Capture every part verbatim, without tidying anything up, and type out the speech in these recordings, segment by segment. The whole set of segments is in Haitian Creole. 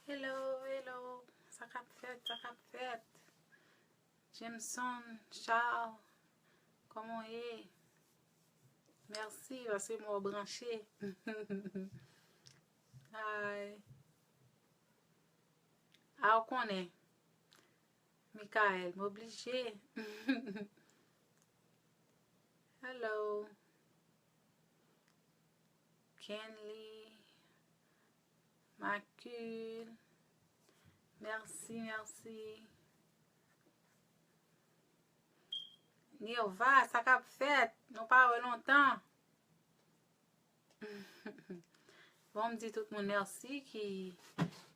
Hello, hello. Sa k ap fèt, sa k ap fèt? Jameson Charles, kòman w ye? Mèsi paske m wè w branche. Hi. A, w konnen. Michael, m oblije. Hello. Kenley. Makil. Mèsi, mèsi. Nirva, sa k ap fèt? Nou pa wè lontan. Bon, m di tout moun mèsi ki,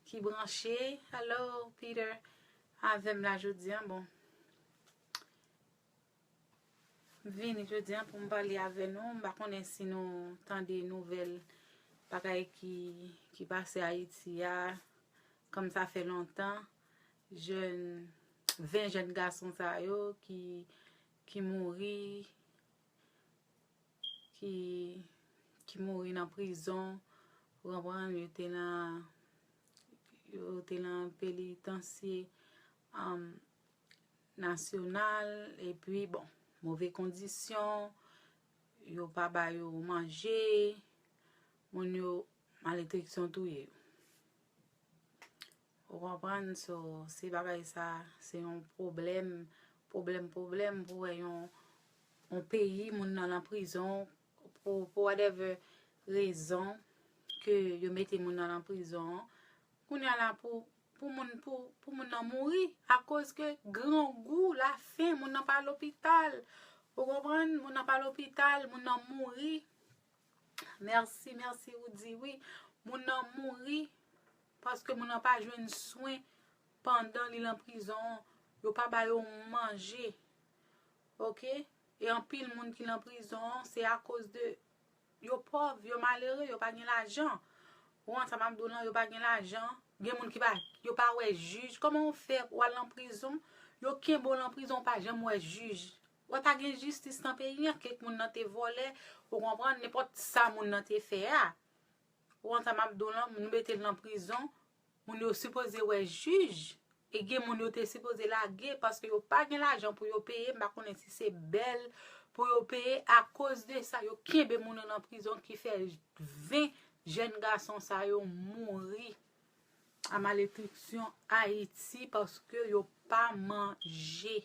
ki branche. Hello, Peter. Avè m la jodi a, bon. M vini jodi a pou m pale avè nou. M pa konnen si nou tande nouvèl bagay ki, ki pase Ayiti a, kòm sa fè lontan. Jèn, ven jèn gason sa yo ki, ki mouri, ki, ki mouri nan prizon. Ou konprann, yo te nan, yo te nan penitansye, um, nasyonal, epi, bon, move kondisyon, yo pa ba yo manje, moun yo, malediksyon touye yo. Ou konprann? So, se bagay sa, se yon pwoblèm, pwoblèm, pwoblèm pou wè yon, yon peyi, moun nan nan prizon, pou, pou whatever rezon ke yo mete moun nan nan prizon an. Kounye a la pou, pou moun, pou, pou moun nan mouri, akoz ke grangou, lafen, moun nan pa lopital. Ou konprann? Moun nan pa lopital, moun nan mouri. Mèsi, mèsi, ou di wi. Moun nan mouri paske moun nan pa jwenn swen pandan li nan prizon an. Yo pa ba yo manje. Oke? E anpil moun ki nan prizon an, se akoz de yo pòv, yo malere, yo pa gen lajan. Ou konn sa m ap di w lan, yo pa gen lajan. Gen moun ki pa, yo pa wè jij. Kòman w fè w al nan prizon, yo kenbe w nan prizon, w pa janm wè jij? Wè pa gen jistis nan peyi an, kèk moun nan te vòlè, ou konprann, nenpòt sa moun nan te fè a. Ou konn sa m ap di w lan, nou mete l nan prizon, moun yo sipoze wè jij, e gen moun yo te sipoze lage paske yo pa gen lajan pou yo peye, m pa konnen si se bèl pou yo peye, akoz de sa, yo kenbe moun yo nan prizon ki fè ven jèn gason sa yo mouri a malediksyon Ayiti paske yo pa manje.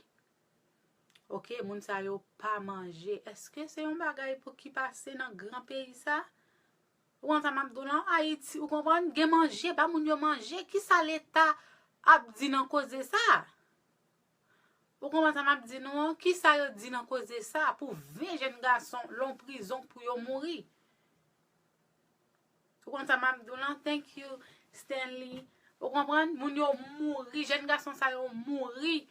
Oke, moun sa yo pa manje. Èske se yon bagay pou ki pase nan gran peyi sa? Ou konn sa m ap di w lan, Ayiti, ou konprann? Gen manje, ba moun yo manje. Kisa Leta ap di nan koze sa? Ou konprann sa m ap di nou an? Kisa yo di nan koze sa? Pou ven jèn gason lan prizon pou yo mouri. Ou konn sa m ap di w lan? Thank you, Stanley. Ou konprann? Moun yo mouri, jèn gason sa yo mouri.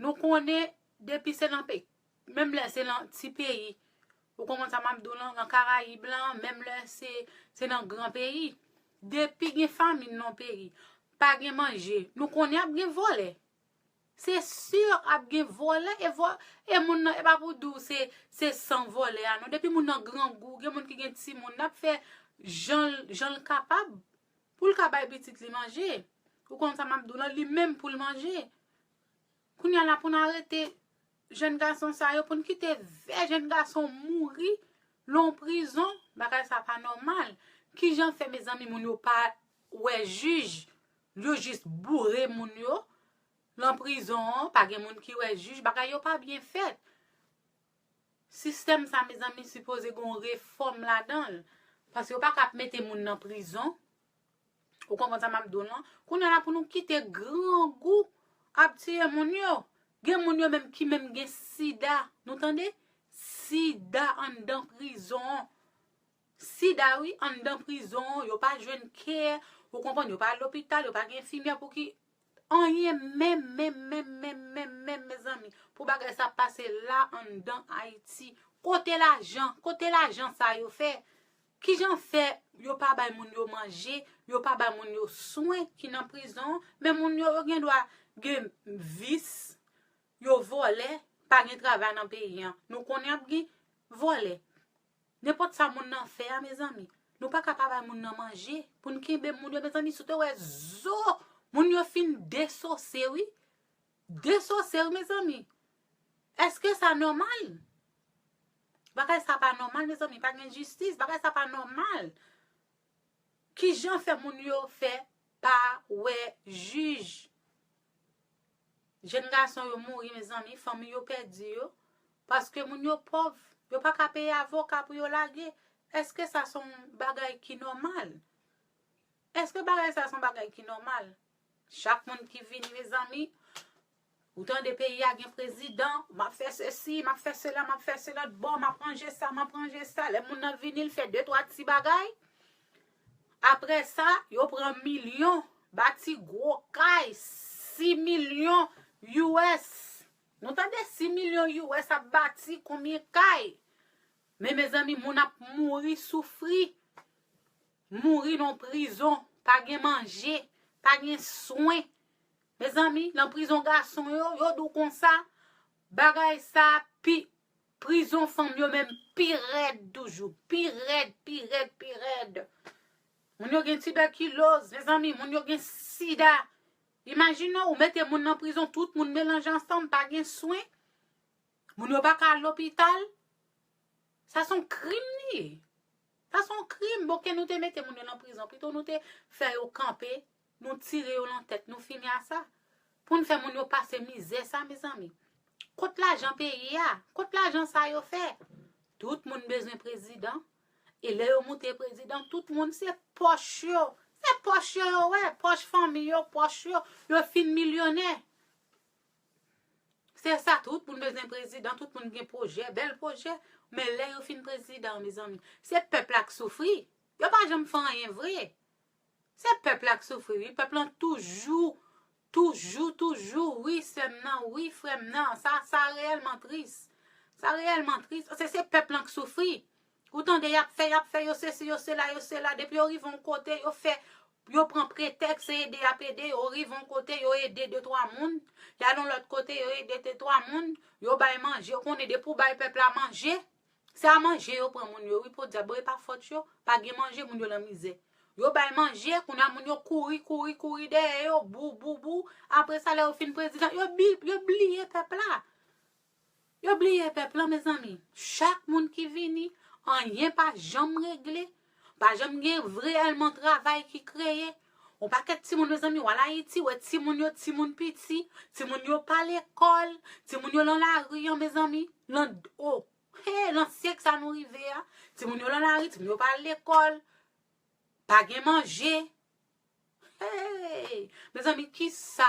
Nou konnen depi se nan peyi, menm lè se nan ti peyi, ou konprann sa m ap di w lan, nan Karayib lan, menm lè se, se nan gran peyi. Depi gen famin nan peyi, pa gen manje, nou konnen ap gen vòlè. Se si ap gen vòlè, e vò-, e moun nan, e pa pou di w se, se san vòlè a, non. Depi moun nan grangou, gen moun ki gen timoun, n ap fè jan l, jan l kapab pou l ka bay pitit li manje. Ou konn sa m ap di w lan, li menm pou l manje. Kounye a la pou n arete jèn gason sa yo, pou n kite ven jèn gason mouri lan prizon, bagay sa pa nòmal. Kijan fè, mezanmi, moun yo pa wè jij? Yo jis boure moun yo lan prizon an, pa gen moun ki wè jij, bagay yo pa byen fèt. Sistèm sa, mezanmi, sipoze gen yon refòm ladan l. Paske yo pa ka ap mete moun nan prizon. Ou konprann sa m ap di w lan? Kounye a la pou nou kite grangou ap tiye moun yo. Gen moun yo menm ki menm gen sida. Nou tande? Sida anndan prizon an. Sida, wi, anndan prizon an, yo pa jwenn care, ou konprann, yo pa al lopital, yo pa gen enfimyè pou ki anyen menm, menm, menm, menm, menm, menm, mezanmi. Pou bagay sa pase la anndan Ayiti. Kote lajan? Kote lajan sa yo fè? Kijan fè yo pa bay moun yo manje, yo pa bay moun yo swen ki nan prizon, men moun yo, yo gen dwa gen vis, yo vòlè, pa gen travay nan peyi an. Nou konnen ap gen vòlè. Nenpòt sa moun nan fè a, mezanmi, Nou pa ka pa bay moun nan manje. Pou n kenbe moun yo, mezanmi, si w te wè zo, moun yo fin desose, wi. Desose, wi, mezanmi. Èske sa nòmal? Bagay sa pa nòmal, mezanmi. Pa gen jistis. Bagay sa pa nòmal. Kijan fè moun yo fè pa wè jij? Jèn gason yo mouri, mezanmi, fanmi yo pèdi yo. Paske moun yo pòv, yo pa ka peye avoka pou yo lage. Èske sa se yon bagay ki nòmal? Èske bagay sa se yon bagay ki nòmal? Chak moun ki vini, mezanmi, ou tande peyi a gen prezidan, m ap fè sesi, m ap fè sela, m ap fè sela, bò, m ap ranje sa, m ap ranje sa. Lè moun nan vini, l fè de, twa ti bagay. Apre sa, yo pran milyon, bati gwo kay, sis milyon U S. Nou tande sis milyon U S ap bati konbyen kay? Men, mezanmi, moun ap mouri, soufri. Mouri nan prizon, pa gen manje, pa gen swen. Mezanmi, nan prizon gason yo, yo di w konsa, bagay sa pi, prizon fanm yo menm pi rèd toujou, pi rèd, pi rèd, pi rèd. Moun yo gen tibèkiloz, mezanmi, moun yo gen sida. Imajine w, ou mete moun nan prizon, tout moun melanje ansanm, pa gen swen. Moun yo pa ka al lopital. Sa se yon krim li ye. Sa se yon krim. Bon, ke nou te mete moun yo nan prizon, pito nou te fè yo kanpe, nou tire yo nan tèt, nou fini a sa. Pou n fè moun yo pase mizè sa, mezanmi. Kot lajan peyi a? Kot lajan sa yo fè? Tout moun bezwen prezidan. E lè yo moute prezidan, tout moun se pòch yo. Se pòch yo yo wè, pòch fanmi yo, pòch yo. Yo fin milyonè. Se sa, tout moun bezwen prezidan, tout moun gen pwojè, bèl pwojè. Men lè yo fin prezidan, mezanmi, se pèp la k soufri. Yo pa janm fè anyen vre. Se pèp la k soufri, wi. Pèp lan toujou, toujou, toujou, wi, sè m nan, wi, frè m nan. Sa, sa reyèlman tris. Sa reyèlman tris. Se, se pèp lan k soufri. Ou tande, y ap fè, y ap fè, yo sesi, yo sela, yo sela. Depi yo rive yon kote, yo fè, yo pran pretèks, se ede y ap ede. Yo rive yon kote, yo ede de, twa moun. Y al yon lòt kote, yo ede de, twa moun. Yo bay manje. Ou konnen, depi w bay pèp la manje, se a manje yo pran moun yo, wi, podyab, bon, e pa fòt yo, pa gen manje, moun yo nan mizè. Yo bay manje, kounye a moun yo kouri, kouri, kouri dèyè yo, bou, bou, bou. Apre sa, lè yo fin prezidan, yo bi-, yo bliye pèp la. Yo bliye pèp la, mezanmi. Chak moun ki vini, anyen pa janm regle, pa janm gen reyèlman travay ki kreye. Yon pakèt timoun, mezanmi, w al Ayiti, wè timoun yo, timoun piti, timoun yo pa lekòl, timoun yo lan lari an, mezanmi, lan, o, Hey, nan syèk sa nou rive a, timoun yo lan lari, timoun yo pa al lekòl, pa gen manje. Hey, mezanmi, kisa?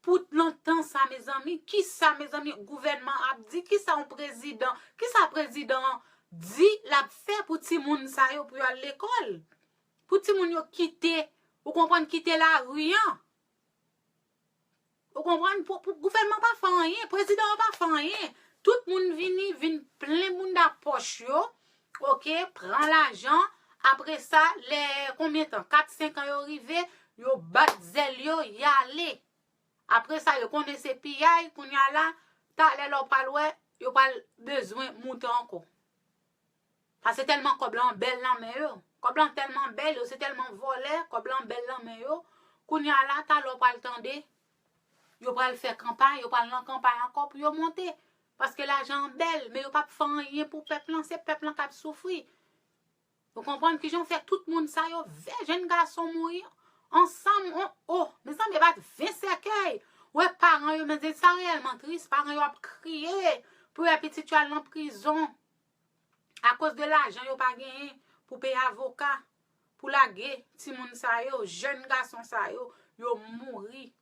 Pou lontan sa, mezanmi, kisa, mezanmi, gouvènman ap di? Kisa yon prezidan, kisa prezidan an di l ap fè pou timoun sa yo pou yo al lekòl? Pou timoun yo kite, ou konprann, kite lari an? Ou konprann? Pou, pou gouvènman pa fè anyen, prezidan yo pa fè anyen. Tout moun vini, vin plen bounda pòch yo, oke, pran lajan. Apre sa, lè konbyen tan? Kat, senk an yo rive, yo bat zèl yo, y ale. Apre sa, yo konnen se piyay, kounye a la, talè lè w pral wè, yo pral bezwen moute ankò. Paske tèlman kòb lan bèl nan men yo. Kòb lan tèlman bèl, yo se tèlman vòlè, kòb lan bèl nan men yo. Kounye a la, talè w pral tande, yo pral fè kanpay, yo pral nan kanpay ankò pou yo monte. Paske lajan an bèl, men yo p ap fè anyen pou pèp lan, se pèp lan k ap soufri. Ou konprann kijan fè tout moun sa yo, vè jèn gason mouri ansanm, on, o, mezanmi, e pa t ven sèkèy. Wè paran yo, men sa reyèlman tris, paran yo ap kriye pou wè pitit yo al nan prizon. Akoz de lajan yo pa genyen pou peye avoka, pou lage timoun sa yo, jèn gason sa yo, yo mouri.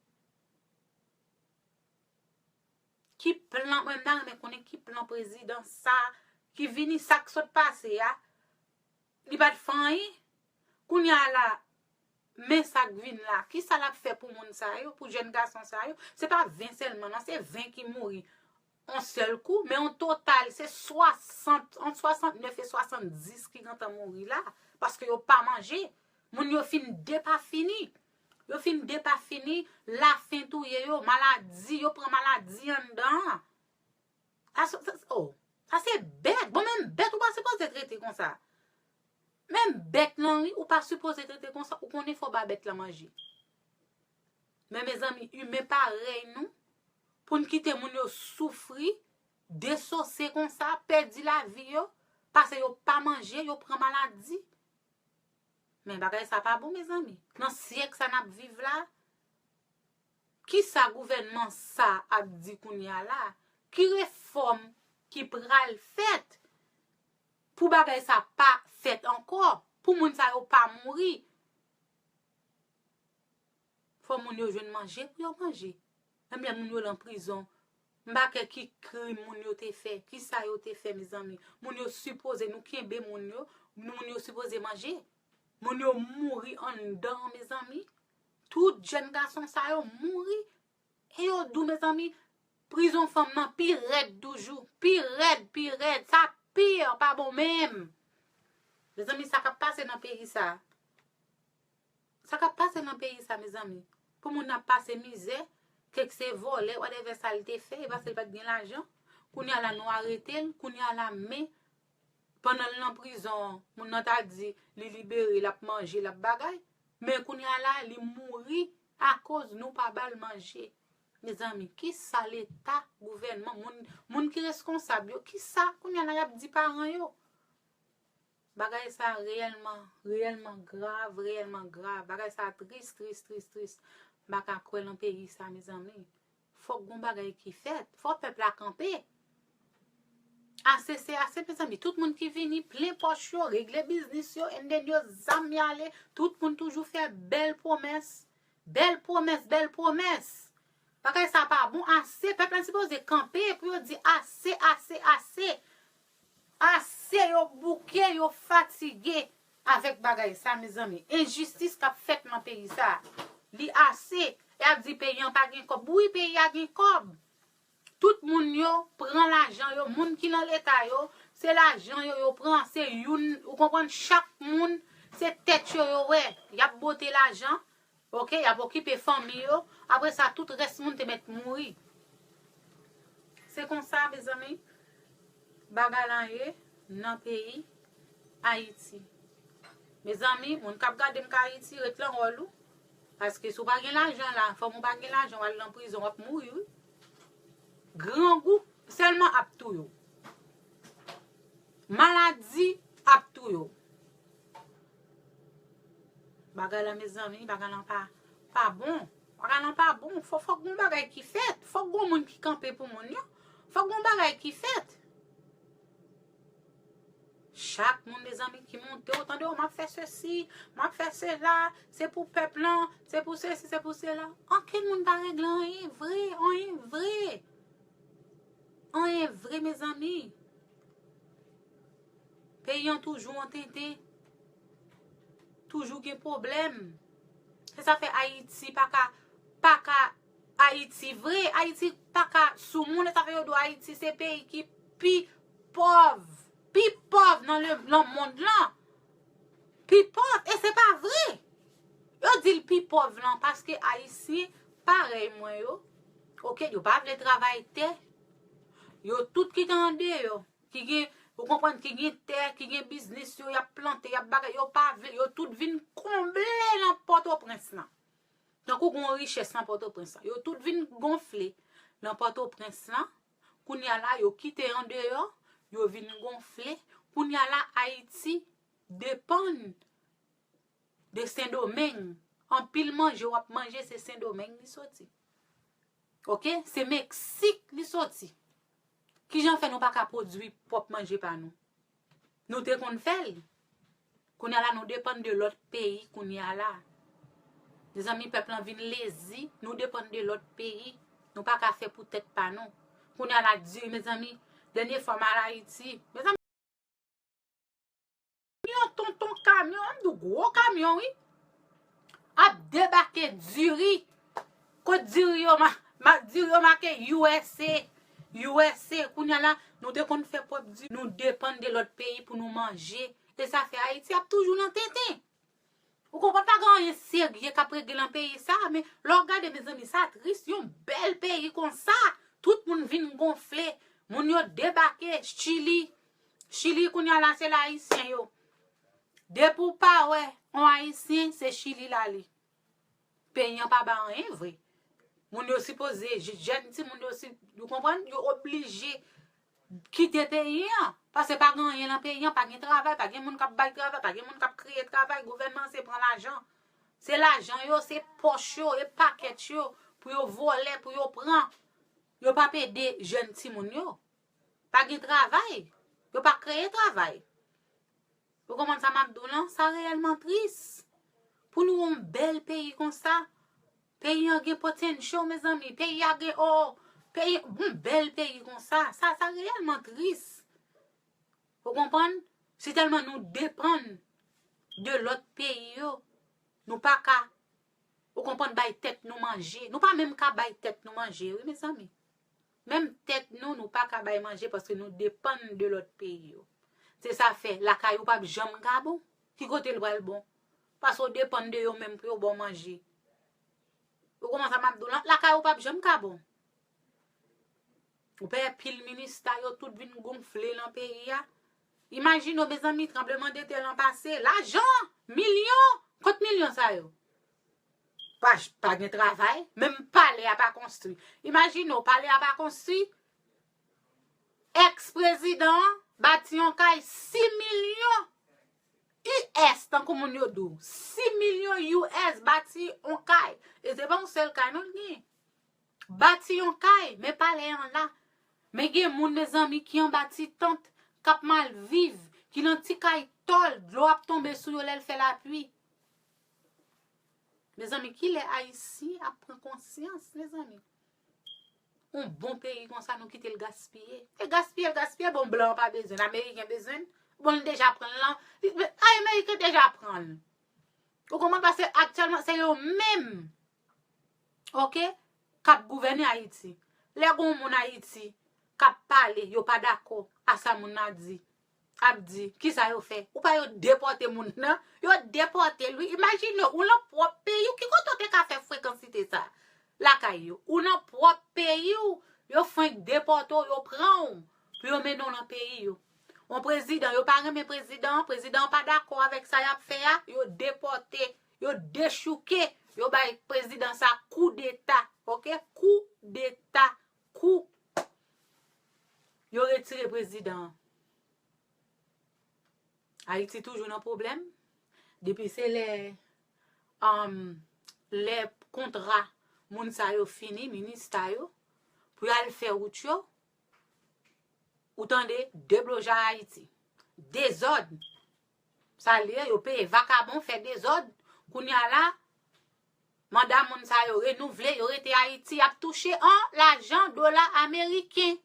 Ki plan, mwen ta renmen konnen ki plan prezidan sa ki vini, sa k sot pase a, li pa t fè anyen. Kounye a la, men sa k vin la. Kisa l ap fè pou moun sa yo, pou jèn gason sa yo? Se pa ven sèlman, non, se ven ki mouri yon sèl kou, men an total, se swasant, ant swasantnèf e swasanndis ki gentan mouri la, paske yo pa manje. Moun yo fin depafini. Yo fin depafini, lafen touye yo, maladi, yo pran maladi anndan an. Sa, sa, sa, oh, sa se bèt. Bon, menm bèt ou pa sipoze trete konsa. Menm bèt lan, wi, ou pa sipoze trete konsa, ou konnen fò ba bèt lan manje. Men, mezanmi, imen parèy nou, pou n kite moun yo soufri, desose konsa, pèdi lavi yo, paske yo pa manje, yo pran maladi. Men bagay sa pa bon, mezanmi. Nan syèk sa n ap viv la, kisa gouvènman sa ap di kounye a la? Ki refòm ki pral fèt pou bagay sa pa fèt ankò? Pou moun sa yo pa mouri? Fò moun yo jwenn manje pou yo manje. Menm lè moun yo nan prizon, m pa kwè ki krim moun yo te fè, kisa yo te fè, mezanmi. Moun yo sipoze, nou kenbe moun yo, moun yo sipoze manje. Moun yo mouri anndan, mezanmi. Tout jèn gason sa yo mouri. E yo di w, mezanmi, prizon fanm nan pi rèd toujou. Pi rèd, pi rèd. Sa pi pa bon menm. Mezanmi, sa k ap pase nan peyi sa? Sa k ap pase nan peyi sa, mezanmi? Pou moun nan ap pase mizè, kèk se vòlè, whatever sa l te fè, e paske l pa t gen lajan. Kounye a la, nou arete l, kounye a la, men, pandan l nan prizon an, moun nan ta di li libere, l ap manje, l ap bagay. Men kounye a la, li mouri akoz nou pa ba l manje. Mezanmi, kisa Leta, gouvènman, moun, moun ki reskonsab yo, kisa kounye a la y ap di paran yo? Bagay sa reyèlman, reyèlman grav, reyèlman grav. Bagay sa tris, tris, tris, tris. M pa ka kwè nan peyi sa, mezanmi. Fòk gon bagay ki fèt. Fò pèp la kanpe. Ase se ase, mezanmi. Tout moun ki vini, plen pòch yo, regle biznis yo, and then yo zam y ale. Tout moun toujou fè bèl pwomès. Bèl pwomès, bèl pwomès. Bagay sa pa bon, ase. Pèp la sipoze kanpe pou yo di ase, ase, ase. Ase, yo bouke, yo fatige avèk bagay sa, mezanmi. Enjistis k ap fèt nan peyi sa. Li ase. Y ap di peyi an pa gen kòb. Wi, peyi a gen kòb. Tout moun yo pran lajan yo, moun ki nan Leta yo, se lajan yo yo pran, se youn, ou konprann, chak moun, se tèt yo yo wè, y ap bote lajan, oke, y ap okipe fanmi yo, apre sa, tout rès moun te mèt mouri. Se konsa, mezanmi, bagay la ye nan peyi Ayiti. Mezanmi, moun k ap gade m ka Ayiti, ret nan wòl ou. Paske si w pa gen lajan la, fanm ou pa gen lajan, w al nan prizon, w ap mouri, wi. Grangou sèlman ap touye w. Maladi ap touye w. Bagay la, mezanmi, bagay la pa, pa bon. Bagay la pa bon. Fò, fòk gon bagay ki fèt. Fòk gon moun ki kanpe pou moun yo. Fòk gon bagay ki fèt. Chak moun, mezanmi, ki monte, o, tande, o, m ap fè sesi, m ap fè sela, se pou pèp lan, se pou sesi, se pou sela. Ankenn moun pa regle anyen vre, anyen vre. Anyen vre, mezanmi. Peyi an toujou an tenten. Toujou gen pwoblèm. Se sa fè Ayiti pa ka, pa ka Ayiti vre. Ayiti pa ka sou moun. E sa fè yo di w Ayiti se peyi ki pi pòv. Pi pòv nan le, nan mond lan. Pi pòv. E se pa vre. Yo di l pi pòv lan paske Ayisyen parèy mwen yo. Oke, yo pa vle travay tè. Yo tout kite andeyò. Ki gen, ou konprann, ki gen tè, ki gen biznis yo, y ap plante, y ap bagay, yo pa vle, yo tout vin konble nan Pòtoprens lan. Tankou gon richès nan Pòtoprens lan. Yo tout vin gonfle nan Pòtoprens lan. Kounye a la, yo kite andeyò, yo vin gonfle. Kounye a la, Ayiti depann de Sendomeng. Anpil manje w ap manje, se Sendomeng li soti. Oke? Se Meksik li soti. Kijan fè nou pa ka pwodui pwòp manje pa nou? Nou te konn fè l. Kounye a la, nou depann de lòt peyi kounye a la. Mezanmi, pèp lan vin lezi, nou depann de lòt peyi. Nou pa ka fè pou tèt pa nou. Kounye a la, diri, mezanmi, dènye fwa m al Ayiti, mezanmi, yon tonton kamyon, m di w gwo kamyon, wi, ap debake diri. Kot diri yo ma-, ma-, diri yo make U S A, U S A. Kounye a la, nou te konn fè pwòp diri. Nou depann de lòt peyi pou nou manje. E sa fè Ayiti ap toujou nan tenten. Ou konprann, pa gen anyen serye k ap regle nan peyi sa, men lè w gade, mezanmi, sa tris, yon bèl peyi konsa, tout moun vin gonfle, moun yo debake, Chili, Chili kounye a la, se la Ayisyen yo. Depi w pa wè yon Ayisyen, se Chili l ale. Peyi an pa bay anyen vre. Moun yo sipoze, je- jèn timoun yo, si, ou konprann, yo oblije kite peyi an. Paske pa gen anyen nan peyi an, pa gen travay, pa gen moun k ap bay travay, pa gen moun k ap kreye travay. Gouvènman se pran lajan. Se lajan yo, se pòch yo, e pakèt yo, pou yo vòlè, pou yo pran. Yo p ap ede jèn timoun yo. Pa gen travay. Yo pa kreye travay. Ou konprann sa m ap di w lan? Sa reyèlman tris. Pou nou yon bèl peyi konsa. Peyi an gen potential, mezanmi. Peyi a gen o. Peyi, yon bèl peyi konsa. Sa, sa reyèlman tris. Ou konprann? Si tèlman nou depann de lòt peyi yo, nou pa ka, ou konprann, bay tèt nou manje. Nou pa menm ka bay tèt nou manje, wi, mezanmi. Menm tèt nou, nou pa ka bay manje paske nou depann de lòt peyi yo. Se sa fè, lakay ou p ap janm ka bon. Ki kote l pral bon? Paske w depann de yo menm pou yo ba w manje. Ou konprann sa m ap di w lan? Lakay ou p ap janm ka bon. Ou pè pil minista yo tout vin gonfle lan peyi a. Imajine w, mezanmi, tranblemanntè lan pase, lajan, milyon, kot milyon sa yo? Pa, pa gen travay, menm palè a pa konstwi. Imajine w, palè a pa konstwi, èks prezidan an bati yon kay sis milyon U S, tankou moun yo di w. Sis milyon U S bati yon kay. E se pa yon sèl kay non l genyen. Bati yon kay, men palè an la. Men gen moun, mezanmi, ki anba ti tant, k ap mal viv, ki nan ti kay tòl, dlo ap tonbe sou yo lè l fè lapli. Mezanmi, kilè Ayisyen ap pran konsyans, mezanmi? Yon bon peyi konsa, nou kite l gaspiye. E gaspiye l gaspiye, bon, blan an pa bezwen l, Ameriken bezwen l, bon, l deja pran l lan. Ameriken deja pran l. Ou konprann? Paske aktyèlman, se yo menm, oke, k ap gouvène Ayiti. Lè gen yon moun Ayiti k ap pale, yo pa dakò a sa moun nan di, ap di, kisa yo fè? Ou pa yo depòte moun nan? Yo depòte l, wi. Imajine w, ou lan pwòp peyi w, ki kote w te ka fè frekansite sa lakay yo? Ou nan pwòp peyi w, yo fenk depòte w, yo pran w pou yo mennen w nan peyi yo. Yon prezidan, yo pa renmen prezidan an, prezidan an pa dakò avèk sa y ap fè a, yo depòte, yo dechouke, yo bay prezidan sa koudeta, oke? Koudeta, kou. Yo retire prezidan an. Ayiti toujou nan pwoblèm. Depi se lè, um, lè kontra moun sa yo fini, minis sa yo, pou y al fè wout yo, ou tande, deblojay Ayiti. Dezòd. Sa l ye, yo peye vakabon, fè dezòd. Kounye a la, manda moun sa yo renouvle, yo rete Ayiti, y ap touche an lajan dola ameriken.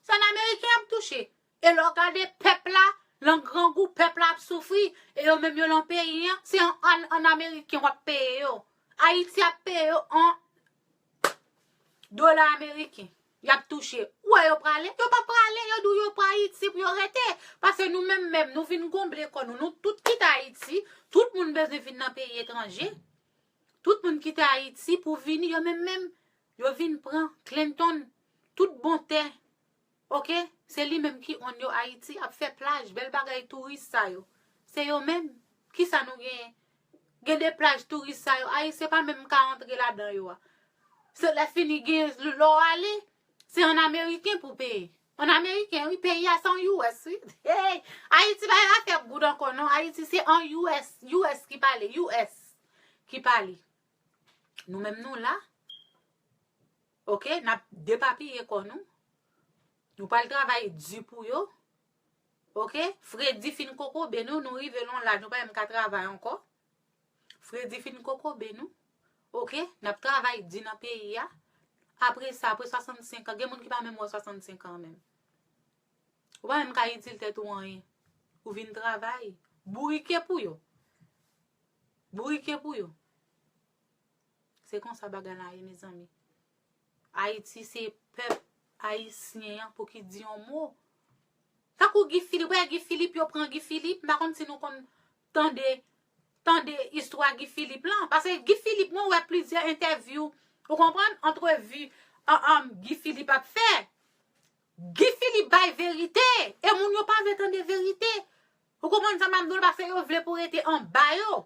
Se an ameriken y ap touche. E lè w gade pèp la, lan grangou, pèp la ap soufri, e yo menm yo lan peyi an, se an, an, an ameriken w ap peye yo. Ayiti ap peye yo an dola ameriken. Y ap touche. Ou wè yo prale? Yo pa prale, yo di w yo pran Ayiti pou yo rete. Paske nou menm menm, nou vin gonble kò nou. Nou tout kite Ayiti. Tout moun bezwen vin nan peyi etranje. Tout moun kite Ayiti pou vini, yo menm menm, yo vin pran Clinton, tout bon tè. Oke? Se li menm ki own yo Ayiti, ap fè plaj, bèl bagay touris sa yo. Se yo menm. Kisa nou genyen? Gen de plaj touris sa yo, Ayisyen pa menm ka antre ladan yo a. Se lè fini gen lè w ale, se an ameriken pou peye. An ameriken, wi, peyi a se an U S, wi. Hey! Ayiti pa gen afè goud ankò, non. Ayiti se an U S, U S ki pale, U S ki pale. Nou menm nou la. Oke, n ap depapiye kò nou. Nou pral travay di pou yo. Oke, fredi fin kokobe nou, nou rive nan laj, nou pa menm ka travay ankò. Fredi fin kokobe nou. Oke, n ap travay di nan peyi a. Apre sa, apre swasannsenk an, gen moun ki pa menm wè swasannsenk an menm. Ou pa menm ka itil tèt ou anyen. Ou vin travay. Bourike pou yo. Bourike pou yo. Se konsa bagay la ye, mezanmi. Ayiti se pèp ayisyen an pou ki di yon mo. Tankou Guy Philippe, wè Guy Philippe, yo pran Guy Philippe, m pa konn si nou konn tande, tande istwa Guy Philippe lan. Paske Guy Philippe, mwen wè plizyè entèvyou, ou konprann, antrevi, an, an, Guy Philippe ap fè. Guy Philippe bay verite, e moun yo pa vle tande verite. Ou konprann sa m ap di w la, paske yo vle pou rete anba yo.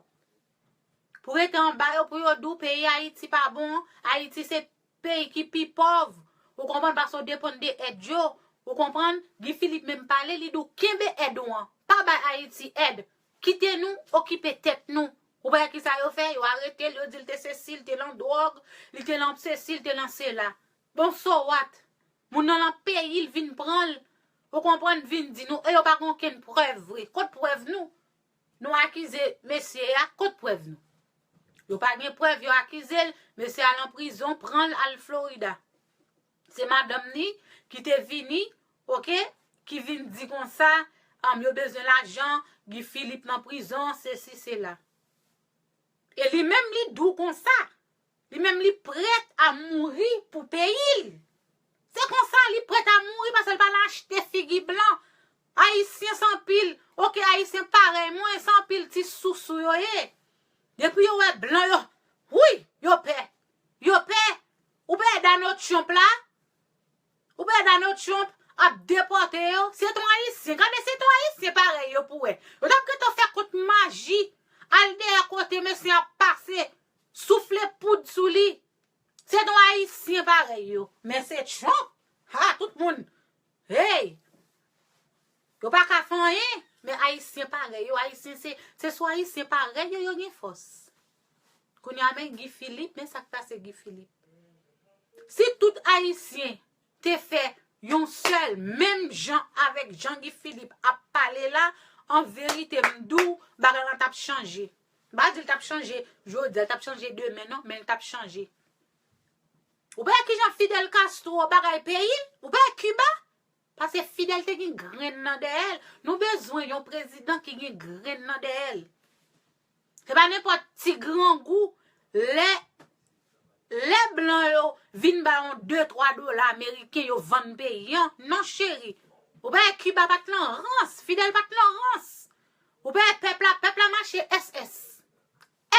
Pou rete anba yo, pou yo di w peyi Ayiti pa bon, Ayiti se peyi ki pi pòv. Ou konprann, paske w depann de èd yo. Ou konprann, Guy Philippe menm pale, li di w kenbe èd ou an. Pa bay Ayiti èd. Kite nou okipe tèt nou. Ou pa wè kisa yo fè? Yo arete l, yo di l te sesi, l te nan dwòg, li te nan sesi, l te nan sela. Bon, so what? Moun nan nan peyi l, vin pran l. Ou konprann, vin di nou, e yo pa gen okenn prèv vre. Kot prèv nou? Nou akize mesye a, kot prèv nou? Yo pa gen prèv, yo akize l, mesye a nan prizon, pran l al Florida. Se madanm ni ki te vini, oke, ki vin di konsa, um, yo bezwen lajan, Guy Philippe nan prizon, sesi, sela. E li menm li di w konsa. Li menm li prèt a mouri pou peyi l. Se konsa li prèt a mouri paske l pa nan achte figi blan. Ayisyen se anpil, oke, Ayisyen parèy mwen, se anpil ti sousou yo ye. Depi yo wè blan yo, wi, yo pè. Yo pè. Ou pè Donald Trump la? Ou pè Donald Trump ap depòte yo? Se t on Ayisyen. Gade, se t on Ayisyen parèy yo pou wè. Yo t ap gentan fè kout maji. Al dèyè kote mesye ap pase. Soufle poud sou li. Se t on Ayisyen parèy yo. Men se Trump. Ha, tout moun. Hey! Yo pa ka fè anyen. Men Ayisyen parèy yo. Ayisyen se, se sou Ayisyen parèy yo, yo gen fòs. Kounye a, men Guy Philippe, men sa k pase Guy Philippe. Si tout Ayisyen te fè yon sèl, menm jan avèk jan Guy Philippe ap pale la, an verite, m di w, bagay lan t ap chanje. M pa di l t ap chanje jodi a, l t ap chanje demen, non, men l t ap chanje. Ou pa wè kijan Fidel Castro bagay peyi l? Ou pa wè Kiba? Paske Fidel te gen grenn nan dèyè l. Nou bezwen yon prezidan ki gen grenn nan dèyè l. Se pa nenpòt ti grangou, lè, lè blan yo vin ba yon de twa dola ameriken, yo vann peyi an. Non, cheri. Ou pa wè Kiba pa t lan rans, Fidel pa t lan rans. Ou pa wè pèp la, pèp la mache S S.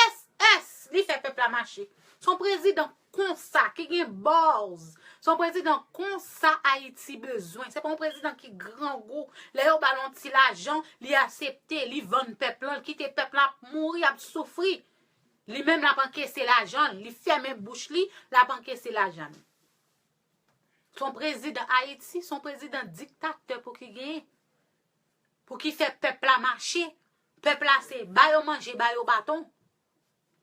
S S, li fè pèp la mache. Se yon prezidan konsa, ki gen bòz. Se yon prezidan konsa Ayiti bezwen. Se pa yon prezidan ki grangou. Lè yo ba l yon ti lajan, li aksepte, li vann pèp lan, li kite pèp la ap mouri, ap soufri. Li menm l ap ankese lajan l, li fèmen bouch li, l ap ankese lajan l. Se yon prezidan Ayiti, se yon prezidan diktatè pou ki genyen. Pou ki fè pèp la mache. Pèp la se ba yo manje, ba yo baton.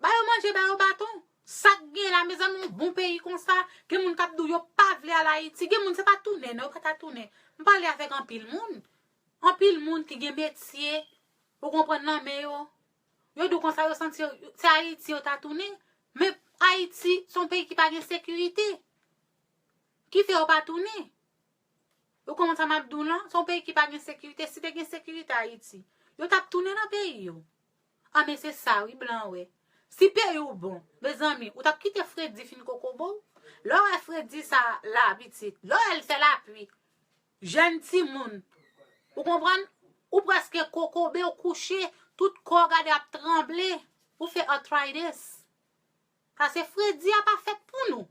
Ba yo manje, ba yo baton. Sa k gen la, mezanmi, yon bon peyi konsa, gen moun k ap di w yo pa vle al Ayiti. Gen moun se pa tounen, non, yo pa ta tounen. M pale avèk anpil moun. Anpil moun ki gen metye, ou konprann, nan men yo. Yo di w konsa, yo santi yo, se Ayiti yo ta tounen. Men Ayiti, se yon peyi ki pa gen sekirite. Ki fè yo pa tounen. Ou konprann sa m ap di w lan? Se yon peyi ki pa gen sekirite. Si te gen sekirite Ayiti, yo t ap tounen nan peyi yo. A, men se sa wi, blan wè. Si peyi w bon, mezanmi, ou t ap kite fredi fin kokobe w? Lè w wè fredi sa la, pitit, lè w wè l fè lapli, jèn timoun, ou konprann? Ou prèske kokobe, w kouche, tout kò w gade ap tranble, ou fè arthritis. Paske fredi a pa fèt pou nou.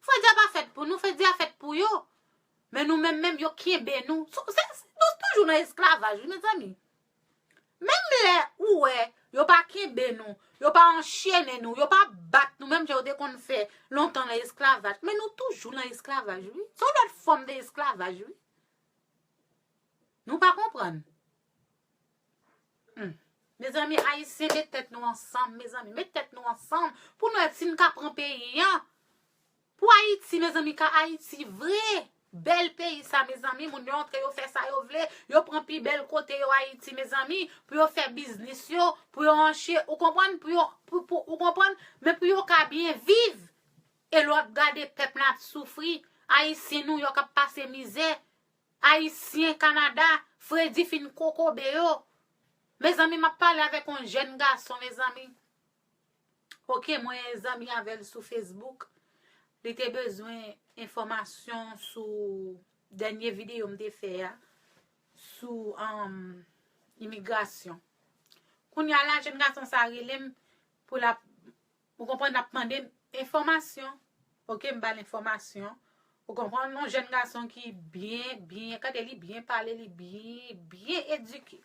Fredi a pa fèt pou nou, fredi a fèt pou yo. Men nou menm menm, yo kenbe nou. Se, se, nou toujou nan esklavaj, wi, mezanmi. Menm lè ou wè, yo pa kenbe nou, yo pa anchene nou, yo pa bat nou, menm jan yo te konn fè lontan nan esklavaj. Men nou toujou nan esklavaj, wi. Se yon lòt fòm de esklavaj, wi. Nou pa konprann. Hmm. Mezanmi, Ayisyen, met tèt nou ansanm, mezanmi. Met tèt nou ansanm pou nou wè si n ka pran peyi an. Pou Ayiti, mezanmi, ka Ayiti vre. Bèl peyi sa, mezanmi. Moun yo antre, yo fè sa yo vle. Yo pran pi bèl kote yo, Ayiti, mezanmi. Pou yo fè biznis yo, pou yo anche, ou konprann? Pou yo, pou, pou, ou konprann? Men pou yo ka byen viv. E lè w ap gade pèp la ap soufri. Ayisyen nou yo k ap pase mizè. Ayisyen Kanada, fredi fin kokobe yo. Mezanmi, m ap pale avèk yon jèn gason, mezanmi. Oke, mwen zanmi avè l sou Facebook. Li te bezwen enfòmasyon sou dènye videyo m te fè a, sou, um, imigrasyon. Kounye a la, jèn gason sa rele m pou l ap Ou konprann, l ap mande m enfòmasyon. Oke, m ba l enfòmasyon. Ou konprann, yon jèn gason ki byen, byen, gade, li byen pale, li byen, byen edike.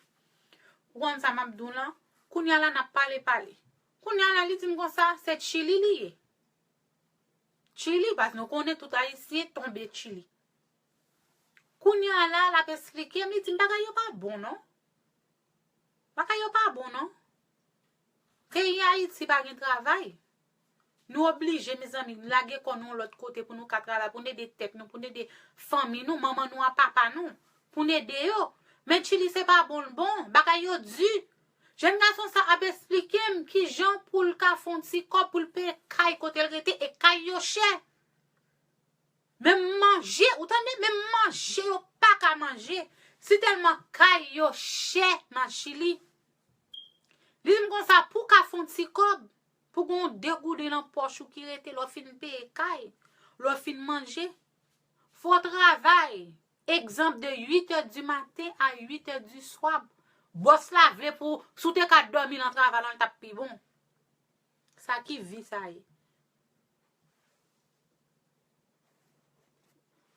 Ou konn sa m ap di w lan? Kounye a la n ap pale, pale. Kounye a la li di m konsa, se Chili li ye. Chili, baz nou konnen tout Ayisyen tonbe Chili. Kounye a la, l ap esplike m, li di m bagay yo pa bon non. Bagay yo pa bon non. Peyi Ayiti pa gen travay. Nou oblije, mezanmi, lage kò nou yon lòt kote pou nou ka travay, pou n ede tèt nou, pou n ede fanmi nou, manman nou a papa nou, pou n ede yo. Men Chili se pa bon l bon, bagay yo di. Jèn gason sa ap esplike m kijan pou l ka fè yon ti kòb pou l peye kay kote l rete e kay yo chè. Menm manje, ou tande, menm manje yo pa ka manje. Si tèlman kay yo chè nan Chili. Li di m konsa, pou w ka fè yon ti kòb, pou gen yon de gouden nan pòch ou ki rete, lè w fin peye kay, lè w fin manje, fò w travay. Egzanp, de uit è di maten a uit è di swa. Bòs la vle pou, si w te ka dòmi nan travay la, l t ap pi bon. Sa ki vi sa ye?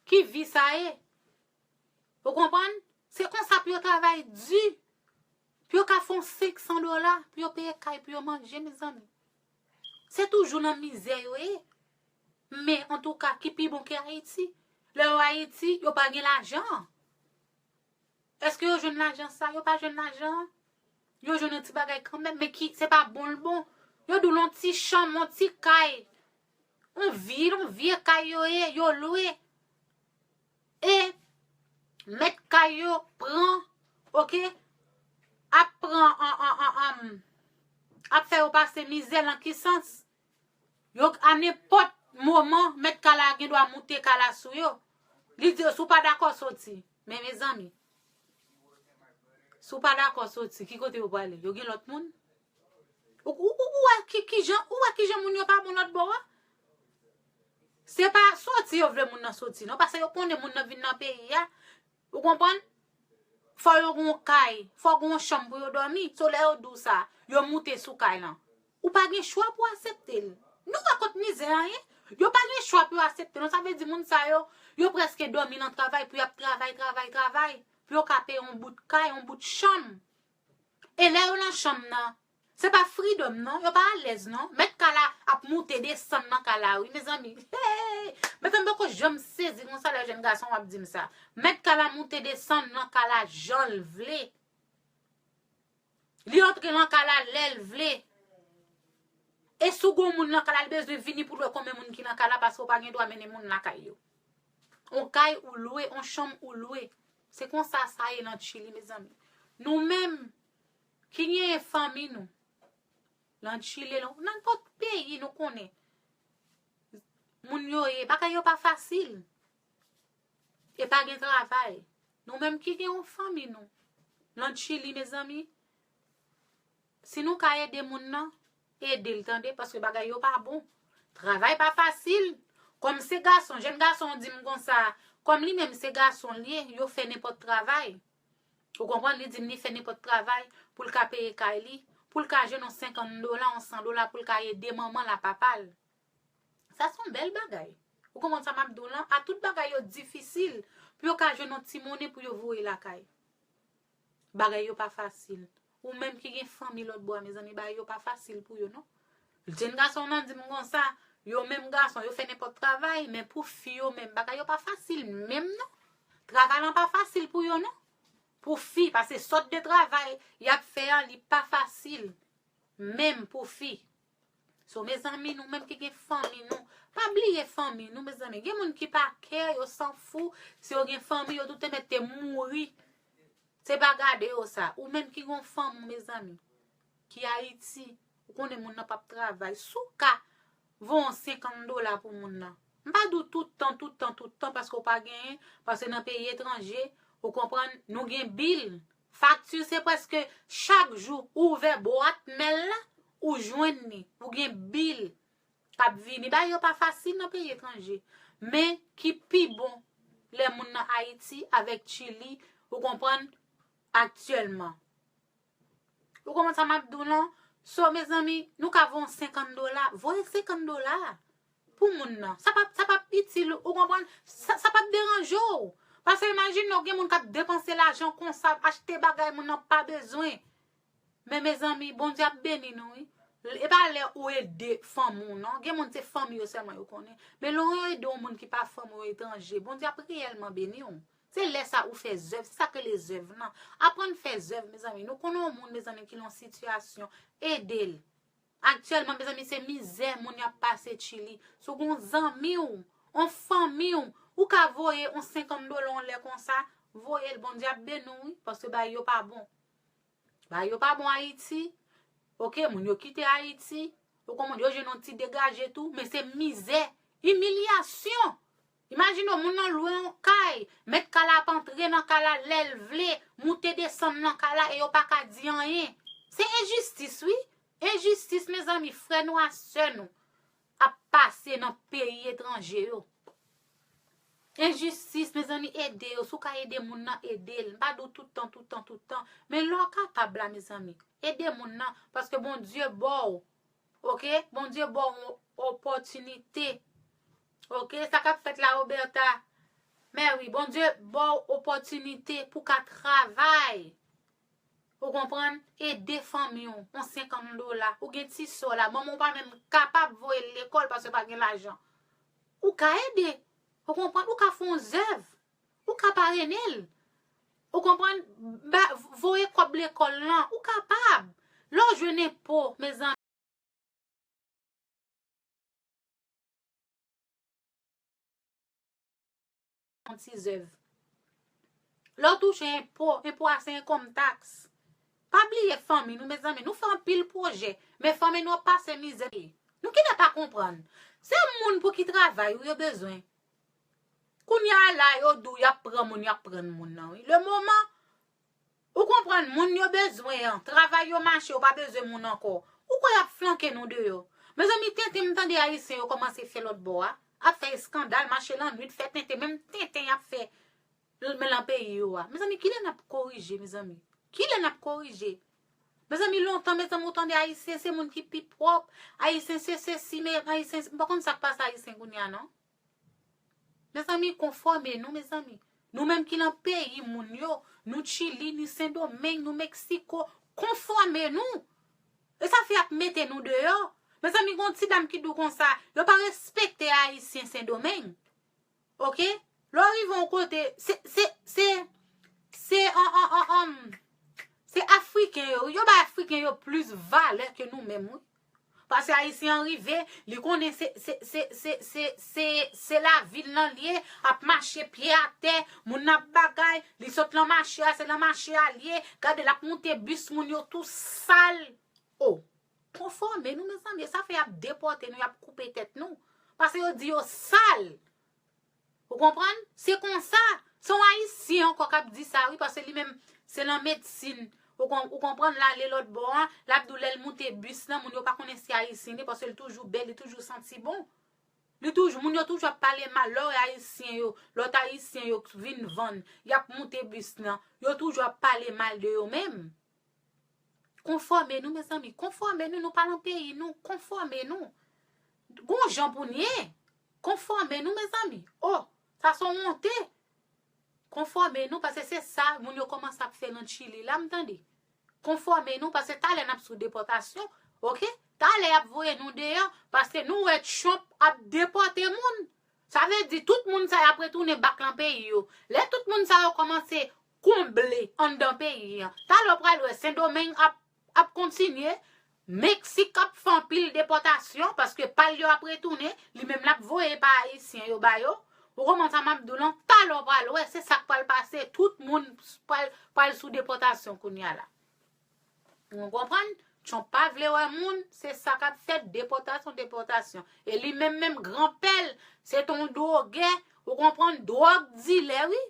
Ki vi sa ye? Ou konprann? Se konsa pou yo travay di. Pou yo ka fè yon senk san dola, pou yo peye kay, pou yo manje, mezanmi. Se toujou nan mizè yo ye. Men, antouka, ki pi bon ke Ayiti? Lè yo Ayiti, yo pa gen lajan. Èske yo jwenn lajan sa? Yo pa jwenn lajan. Yo jwenn yon ti bagay kanmenm, men ki, se pa bon l bon. Yo di w l yon ti chanm, yon ti kay. Yon vye, yon vye kay yo ye, yo lwe. E mèt kay yo pran, oke, ap pran, an, an, an, an, ap fè yo pase mizè nan ki sans? Yo, a nenpòt moman, mèt kay la gen dwa moute kay la sou yo. Li di yo, si w pa dakò, soti. Men, mezanmi, si w pa dakò, soti, ki kote yo prale? Yo gen lòt moun? Ou, ou, ou, ou wè ki, ki jan, ou wè ki jan moun yo pa bon lòt bò a? Se pa soti yo vle moun nan soti, non, paske yo konnen moun nan vin nan peyi a. Ou konprann? Fò yo gen yon kay, fò gen yon chanm pou yo dòmi. So, lè yo di w sa, yo moute sou kay lan. Ou pa gen chwa pou w aksepte l. Nou wè kot mizè a ye? Yo pa gen chwa pou yo aksepte l. Sa vle di moun sa yo, yo prèske dòmi nan travay, pou y ap travay, travay, travay, pou yo ka peye yon bout kay, yon bout chanm. E lè yo nan chanm nan, se pa freedom non, yo pa alèz non. Mèt kay la ap moute desann nan kay la wi, mezanmi. Hey! Mezanmi, m poko janm sezi konsa lè jèn gason w ap di m sa. Mèt kay la moute desann nan kay la jan l vle. Li antre nan kay la lè l vle. E si w gon moun nan kay la, li bezwen vini pou l wè konbyen moun ki nan kay la, paske w pa gen dwa mennen moun lakay yo. On kay ou lwe, on chanm ou lwe. Se konsa sa ye nan Chili, mezanmi. Nou menm ki genyen fanmi nou nan Chili, nan nenpòt peyi nou konnen moun yo ye, bagay yo pa fasil. E pa gen travay. Nou menm ki gen yon fanmi nou nan Chili, mezanmi, si nou ka ede moun nan, ede l, tande, paske bagay yo pa bon. Travay pa fasil. Kòm se gason, jèn gason an di m konsa, kòm li menm se gason l ye, yo fè nenpòt travay. Ou konprann, li di m li fè nenpòt travay pou l ka peye kay li, pou l ka jwenn yon senkant dola, yon san dola pou l ka ede manman l a papa l. Sa se yon bèl bagay. Ou konprann sa m ap di w lan? A tout bagay yo difisil pou yo ka jwenn yon ti monnen pou yo voye lakay. Bagay yo pa fasil. Ou menm ki gen fanmi lòt bò a, mezanmi, bagay yo pa fasil pou yo, non. Jèn gason nan di m konsa, yo menm gason, yo fè nenpòt travay, men pou fi yo menm, bagay yo pa fasil menm, non. Travay lan pa fasil pou yo, non. Pou fi, paske sòt de travay y ap fè a, li pa fasil menm pou fi. So, mezanmi, nou menm ki gen fanmi nou, pa bliye fanmi nou, mezanmi. Gen moun ki pa kè, yo sanfou si yo gen fanmi, yo tou te mèt te mouri. Se pa gade yo sa. Ou menm ki gon fanmi w, mezanmi, ki Ayiti, ou konnen moun nan p ap travay. Si w ka voye yon senkant dola pou moun nan, m pa di w tout tan, tout tan, tout tan, paske w pa genyen, paske nan peyi etranje, ou konprann, nou gen bil. Fakti se prèske chak jou ou ouvè bwat mèl la, ou jwenn li, ou gen bil k ap vini. Bagay yo pa fasil nan peyi etranje. Men ki pi bon lè moun nan Ayiti avèk Chili, ou konprann, aktyèlman. Ou konprann sa m ap di w lan? So, mezanmi, nou ka voye yon senkant dola, voye senkant dola pou moun nan. Sa p ap, sa p ap itil ou, ou konprann? Sa, sa p ap deranje w. Paske imajine w gen moun k ap depanse lajan konsa, achte bagay moun nan pa bezwen. Men mezanmi, Bondye ap beni nou, wi. E pa lè ou ede fanmi w, non. Gen moun se fanmi yo sèlman yo konnen. Men lè w ede yon moun ki pa fanmi w, etranje, Bondye ap reyèlman beni w. Se lè sa ou fè zèv, se sa k rele zèv lan. Aprann fè zèv, mezanmi. Nou konnen yon moun, mezanmi, ki nan yon sitiyasyon, ede l. Aktyèlman, mezanmi, se mizè moun y ap pase Chili. Si w gen yon zanmi w, yon fanmi w, ou ka voye yon senkant dola yon lè konsa, voye l, Bondye ap beni w, wi, paske bagay yo pa bon. Bagay yo pa bon Ayiti. Oke, moun yo kite Ayiti. Ou konprann, yo jwenn yon ti degaje tou, men se mizè, imilyasyon. Imajine w, moun nan lwe yon kay, mèt kay la ap antre nan kay la lè l vle, moute desann nan kay la e yo pa ka di anyen. Se enjistis, wi. Enjistis, mezanmi, frè nou a sè nou ap pase nan peyi etranje yo. Enjistis, mezanmi, ede yo. Si w ka ede moun nan, ede l. M pa di w tout tan, tout tan, tout tan. Men lè w kapab la, mezanmi, ede moun nan. Paske Bondye ba w, oke? Bondye ba w yon opòtinite. Oke? Sa k ap fèt la, Roberta? Mè wi, Bondye ba w opòtinite pou w ka travay. Ou konprann? Ede fanmi w, yon senkant dola. Ou gen ti sè w la. Manman w pa menm kapab voye l lekòl paske pa gen lajan. Ou ka ede. Ou konprann? Ou ka fè yon zèv. Ou ka parene l. Ou konprann? Ba, voye kòb lekòl lan. Ou kapab. Lè w jwenn enpo, mezanmi. Yon ti zèv. Lè w touche enpo, enpo a se enkòm taks. Pa bliye fanmi nou, mezanmi. Nou fè anpil pwojè, men fanmi nou ap pase mizè. Nou genlè pa konprann. Se moun pou ki travay ou yo bezwen. Kounye a la, yo di w y ap pran moun, y ap pran moun nan, wi. Le moman, ou konprann, moun yo bezwen an, travay yo mache, yo pa bezwen moun ankò. Ou kwè y ap flanke nou deyò? Mezanmi, tenten m tande Ayisyen yo kòmanse fè lòt bò a, ap fè eskandal, mache lannwit, fè tenten, menm tenten y ap fè l-, men lan peyi yo a. Mezanmi, kilè n ap korije, mezanmi? Kilè n ap korije? Mezanmi, lontan, mezanmi, ou tande Ayisyen se moun ki pi pwòp, Ayisyen se sesi, men Ayisyen, m pa konn sa k pase Ayisyen kounye a, non. Mezanmi, konfòme nou, mezanmi. Nou menm ki lan peyi moun yo, nou Chili, ni Sendomeng, nou Meksiko, konfòme nou. E sa fè y ap mete nou deyò. Mezanmi, gen yon ti dam ki di w konsa, yo pa respekte Ayisyen Sendomeng. Oke? Lè w rive yon kote, se, se, se, se, an, an, an, an, se Afriken yo, wi. Yo bay Afriken yo plis valè ke nou menm, wi. Paske Ayisyen an rive, li konnen se, se, se, se, se, se, se lavil lan l ye, ap mache pye atè, moun nan ap bagay, li sot lan mache a, se lan mache a l ye, gade l ap moute bis, moun yo tou sal. O, konfòme nou, mezanmi, e sa fè y ap depòte nou, y ap koupe tèt nou. Paske yo di yo sal. Ou konprann? Se konsa. Se yon Ayisyen ankò k ap di sa, wi, paske li menm, se lan medsin. Ou kon-, ou konprann, l ale lòt bò a, l ap di w lè l moute bis lan, moun yo pa konnen si Ayisyen li, paske l toujou bèl, li toujou santi bon. Li toujou, moun yo toujou ap pale mal, lè w wè Ayisyen yo, lòt Ayisyen yo vin vann, y ap moute bis lan, yo toujou ap pale mal de yo menm. Konfòme nou, mezanmi. Konfòme nou, nou pa lan peyi nou. Konfòme nou. Gon jan pou n ye. Konfòme nou, mezanmi. O, sa se yon wonte. Konfòme nou, paske se sa moun yo kòmanse ap fè nan Chili la, m tande. Konfòme nou, paske talè n ap sou depòtasyon, oke? Talè y ap voye nou deyò, paske nou wè Trump ap depòte moun. Sa vle di tout moun sa y ap retounen bak lan peyi yo. Lè tout moun sa yo kòmanse konble anndan peyi an, talè w pral wè Sendomeng ap, ap kontinye, Meksik ap fè anpil depòtasyon, paske pa l yo ap retounen, li menm l ap voye pa Ayisyen yo ba yo. Ou konprann sa m ap di w lan? Talè w pral wè, se sa k pral pase, tout moun pral, pral sou depòtasyon kounye a la. Ou konprann? Trump pa vle wè moun, se sa k ap fèt, depòtasyon, depòtasyon. E li menm, menm granpè l, se t on dwogè, ou konprann, dwòg dilè, wi.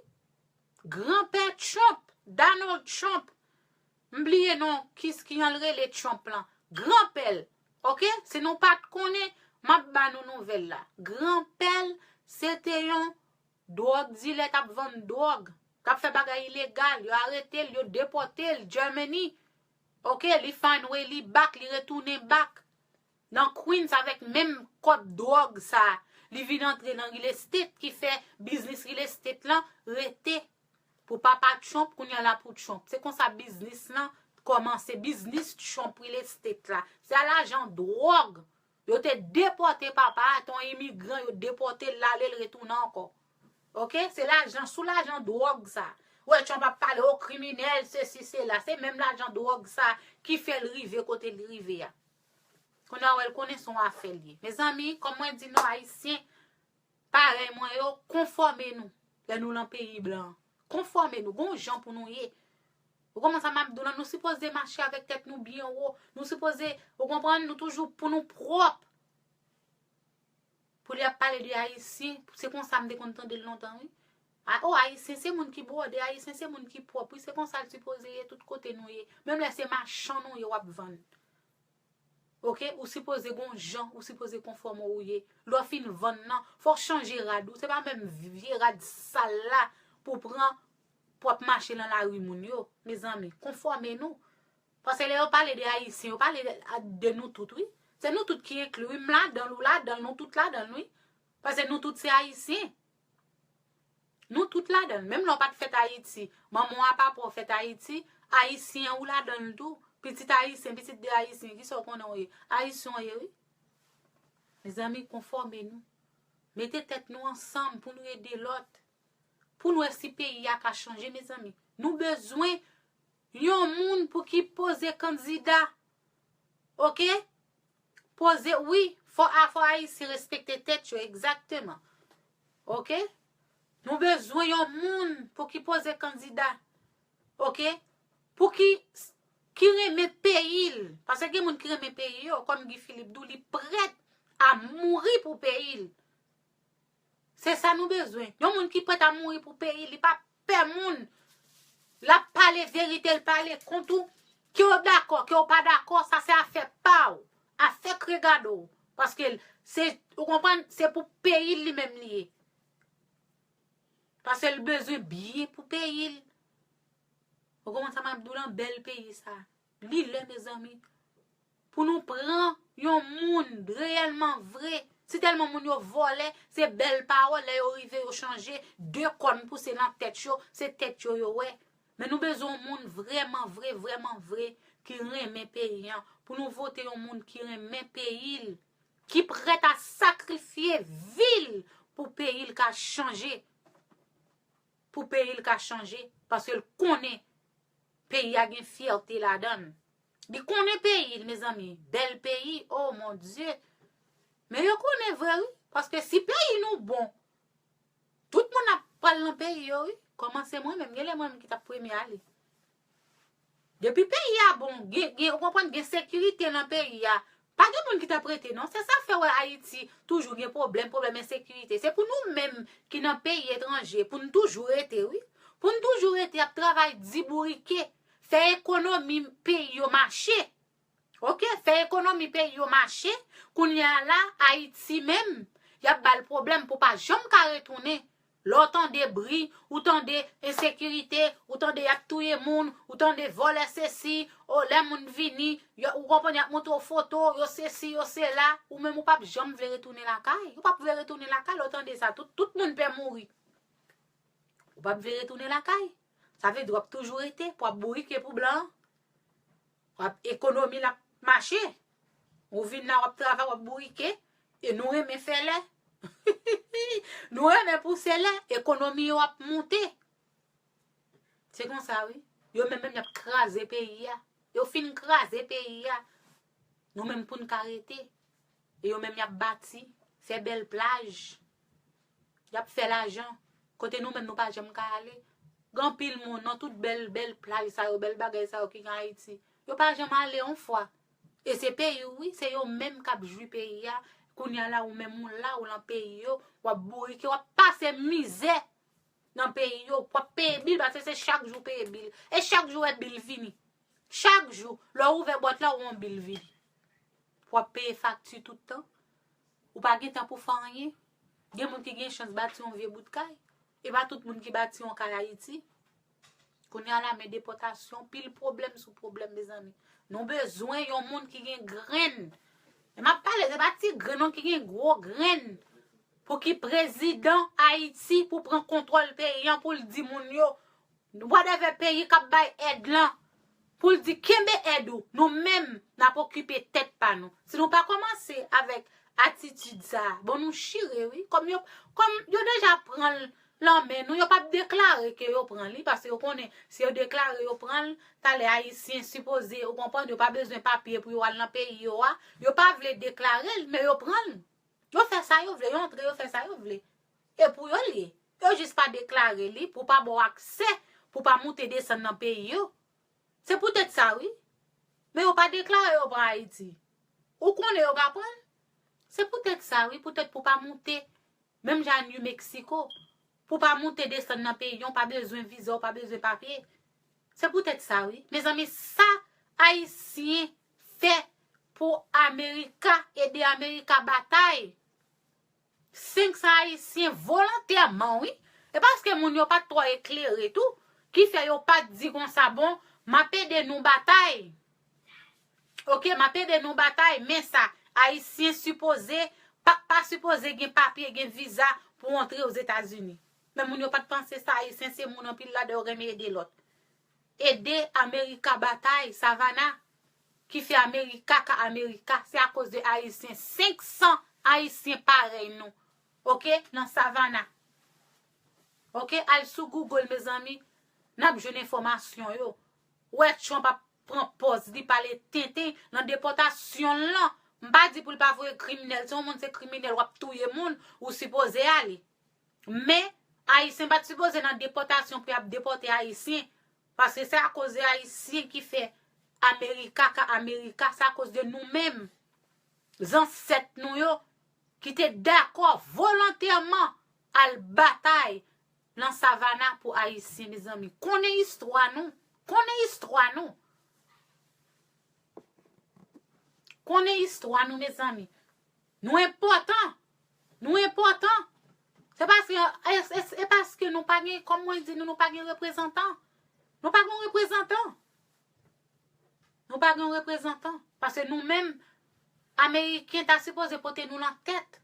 Granpè Trump, Donald Trump, m bliye non, ki, ki jan l rele Trump lan. Granpè l, oke? Si nou pa t konnen, m ap ba nou nouvèl la. Granpè l, se te yon dwòg dilè k ap vann dwòg, k ap fè bagay ilegal. Yo arete l, yo depòte l Germany. Oke, li find way, li back, li retounen back nan Queens avèk menm kòb dwòg sa. Li vin antre nan real estate, ki fè biznis real estate lan rete pou papa Trump, kounye a la pou Trump. Se konsa biznis lan kòmanse biznis Trump real estate la. Se a lajan dwòg. Yo te depòte papa a, te yon imigran, yo depòte l, l ale, l retounen ankò. Oke? Se lajan, sou lajan dwòg sa. Wè, Trump ap pale, o kriminèl, sesi, sela. Se menm lajan dwòg sa ki fè l rive kote l rive a. Kounye a, wè, l konnen se yon afè l ye. Mezanmi, kòm mwen di nou, Ayisyen, parèy mwen yo, konfòme nou lè nou lan peyi blan. Konfòme nou, gon jan pou nou ye. Ou konprann sa m ap di w lan, nou sipoze mache avèk tèt nou byen wo. Nou sipoze, ou konprann, nou toujou pou nou pwòp. Pou li ap pale de Ayisyen, se konsa m te konn tande l lontan, wi. A, o, Ayisyen se moun ki bwode, Ayisyen se moun ki pwòp, wi, se konsa l sipoze ye tout kote nou ye. Menm lè se machann ou ye, w ap vann. Oke, ou sipoze gon jan, ou sipoze konfòme ou ye. Lè w fin vann nan, fò w chanje rad ou. Se pa menm vye rad sal la pou w pran, pou w ap mache lan lari moun yo. Mezanmi, konfòme nou. Paske lè yo pale de Ayisyen, yo pale de, de nou tout, wi. Se nou tout ki enkli, wi. M ladan l, ou ladan l, nou tout ladan l, wi. Paske nou tout se Ayisyen. Nou tout ladan l. Menm lè w pa t fèt Ayiti, manman w a papa w fèt Ayiti, Ayisyen ou ladan l tou. Pitit Ayisyen, pitit de Ayisyen, kisa w konnen w ye? Ayisyen w ye, wi. Mezanmi, konfòme nou. Mete tèt nou ansanm pou nou ede lòt. Pou n wè si peyi a ka chanje, mezanmi. Nou bezwen yon moun pou ki poze kandida. Oke? Poze, wi, fò a, fò Ayisyen respekte tèt yo, egzakteman. Oke? Nou bezwen yon moun pou ki poze kandida. Oke? Pou ki, ki renmen peyi l. Paske gen moun ki renmen peyi yo, kòm Guy Philippe di w, li prèt a mouri pou peyi l. Se sa nou bezwen. Yon moun ki prèt a mouri pou peyi, li pa pè moun. L ap pale verite, l pale kont ou. Ke w dakò, ke w pa dakò, sa se afè pa w. Afè k regade w. Paske l, se, ou konprann, se pou peyi l li menm li ye. Paske l bezwen byen pou peyi l. Ou konprann sa m ap di w lan, bèl peyi sa. Li lè, mezanmi, pou nou pran yon moun reyèlman vre. Si tèlman moun yo vòlè, se bèl pawòl, lè yo rive, yo chanje, de kòn pouse nan tèt yo, se tèt yo yo wè. Men nou bezwen yon moun vrèman vre, vrèman vre, ki renmen peyi an. Pou nou vote yon moun ki renmen peyi l, ki prèt a sakrifye vi l pou peyi l ka chanje. Pou peyi l ka chanje, paske l konnen peyi a gen fyète ladan l. Li konnen peyi l, mezanmi, bèl peyi, oh mon Dieu. Men yo konnen vre, wi, paske si peyi nou bon, tout moun ap pral nan peyi yo, wi. Kòmanse mwen menm, gen lè mwen menm ki t ap premye ale. Depi peyi a bon, gen, gen, ou konprann, gen sekirite nan peyi a, pa gen moun ki t ap rete, non. Se sa fè wè Ayiti toujou gen pwoblèm, pwoblèm ensekirite. Se pou nou menm ki nan peyi etranje, pou n toujou rete, wi. Pou n toujou rete ap travay di bourike, fè ekonomi peyi yo mache. Oke, fè ekonomi peyi yo mache. Kounye a la, Ayiti menm, y ap ba l pwoblèm pou pa janm ka retounen. Lè w tande bri, ou tande ensekirite, ou tande y ap touye moun, ou tande vòlè sesi, o, lè moun vini, yo, ou konprann, y ap montre w foto, yo sesi, yo sela, ou menm ou p ap janm vle retounen lakay. Ou p ap vle retounen lakay, lè w tande sa, tout, tout moun pè mouri. Ou p ap vle retounen lakay. Sa vle di w ap toujou rete, pou w ap bourike pou blan an. W ap ekonomi l ap mache. Ou vin la, w ap travay, w ap bourike. E nou renmen fè lè. Nou renmen pouse lè. Ekonomi yo ap monte. Se konsa, wi. Yo menm, menm, y ap kraze peyi a. Yo fin kraze peyi a. Nou menm pou n ka rete. E yo menm, y ap bati, fè bèl plaj. Y ap fè lajan. Kote nou menm, nou pa janm ka ale. Gen anpil moun nan tout bèl, bèl plaj sa yo, bèl bagay sa yo ki gen Ayiti. Yo pa janm ale yon fwa. E se peyi w, wi, se yo menm k ap jwi peyi a. Kounye a la, ou menm ou la, ou lan peyi yo, w ap bourike, w ap pase mizè nan peyi yo, w ap peye bil, paske se chak jou peye bil. E chak jou wè bil vini. Chak jou, lè w ouvè bwat la, w wè yon bil vini. W ap peye fakti tout tan. Ou pa gen tan pou fè anyen. Gen moun ki gen chans bati yon vye bout kay. E pa tout moun ki bati yon kay Ayiti. Kounye a la, men depòtasyon, pil pwoblèm sou pwoblèm, mezanmi. Nou bezwen yon moun ki gen grenn. E m ap pale, se pa ti grenn, non, ki gen gwo grenn. Pou ki prezidan Ayiti, pou pran kontwòl peyi an, pou l di moun yo, whatever peyi k ap bay èd lan, pou l di kenbe èd ou, nou menm n ap okipe tèt pa nou. Si nou pa kòmanse avèk atitid sa a, bon, nou chire, wi. Kòm yo, kòm yo deja pran l lan men nou, yo p ap deklare ke yo pran li, paske yo konnen si yo deklare yo pran l, talè Ayisyen sipoze, ou konprann, yo pa bezwen papye pou yo al nan peyi yo a, yo pa vle deklare l, men yo pran l. Yo fè sa yo vle, yo antre, yo fè sa yo vle. E pou yo l ye. Yo jis pa deklare li pou pa ba w aksè, pou pa moute desann nan peyi yo. Se poutèt sa, wi. Men yo pa deklare yo pran Ayiti. Ou konnen yo pa pran l. Se poutèt sa, wi, poutèt pou pa moute, menm jan New Mexico, pou pa moute desann nan peyi yo, pa bezwen viza, ou pa bezwen papye. Se poutèt sa, wi. Mezanmi, sa Ayisyen fè pou Amerika, ede Amerika batay. Senk san Ayisyen volontèman, wi. E paske moun yo pa t twò eklere tou, ki fè yo pa t di konsa, bon, m ap ede nou batay. Oke, m ap ede nou batay, men sa, Ayisyen sipoze, pa, pa sipoze gen papye, gen viza pou antre Ozetazini. Men moun yo pa t panse sa, Ayisyen se moun anpil ladan yo renmen ede lòt. Ede Amerika batay, Savannah, ki fè Amerika ka Amerika, se akoz de Ayisyen, senk san Ayisyen parèy nou, oke, nan Savannah. Oke, al sou Google, mezanmi, n ap jwenn enfòmasyon yo. Wè Trump ap pran pòz li pale tenten nan depòtasyon l lan. M pa di pou l pa voye kriminèl. Si yon moun se kriminèl, w ap touye moun, ou sipoze ale. Men, Ayisyen pa t sipoze nan depòtasyon pou y ap depòte Ayisyen. Paske se akoz de Ayisyen ki fè Amerika ka Amerika, se akoz de nou menm, zansèt nou yo, ki te dakò volontèman al batay nan Savannah pou Ayisyen, mezanmi. Konnen istwa nou. Konnen istwa nou. Konnen istwa nou, mezanmi. Nou enpòtan. Nou enpòtan. Se paske, e, e, e paske nou pa gen, kòm mwen di nou, nou pa gen reprezantan. Nou pa gen reprezantan. Nou pa gen reprezantan. Paske nou menm, Ameriken ta sipoze pote nou lan tèt.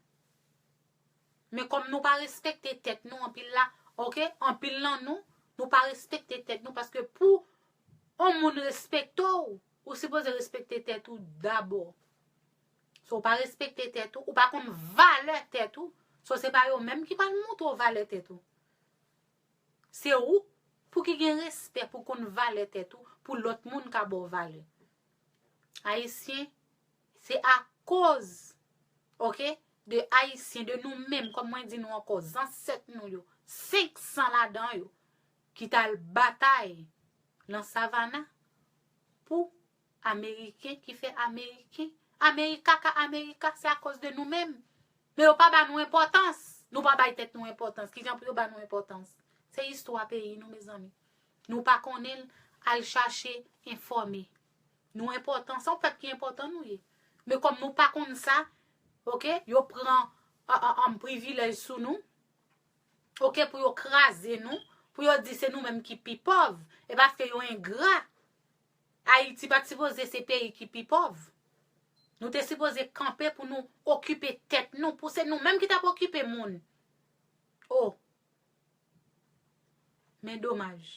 Men kòm nou pa respekte tèt nou, anpil la, oke, anpil nan nou, nou pa respekte tèt nou, paske pou yon moun respekte w, ou sipoze respekte tèt ou dabò. Si w pa respekte tèt ou, ou pa konn valè tèt ou, so se pa yo menm ki pral montre w valè tèt ou. Se ou pou ki gen respè, pou konn valè tèt ou, pou lòt moun ka ba w valè. Ayisyen, se akoz, oke, de Ayisyen, de nou menm, kòm mwen di nou ankò, zansèt nou yo, senk san ladan yo, ki t al batay nan Savannah pou Ameriken ki fè Ameriken. Amerika ka Amerika, se akoz de nou menm. Men yo pa ba nou enpòtans. Nou pa bay tèt nou enpòtans. Kijan pou yo ba nou enpòtans? Se istwa peyi nou, mezanmi. Nou pa konnen l, al chache enfòme. Nou enpòtan, se yon pèp ki enpòtan nou ye. Men kòm nou pa konn sa, oke, yo pran, a, a, a, privilèj sou nou, oke, pou yo kraze nou, pou yo di se nou menm ki pi pòv, e paske yo engra. Ayiti pa t sipoze se peyi ki pi pòv. Nou te sipoze kanpe pou nou okipe tèt nou, pou se nou menm ki t ap okipe moun. O, men domaj.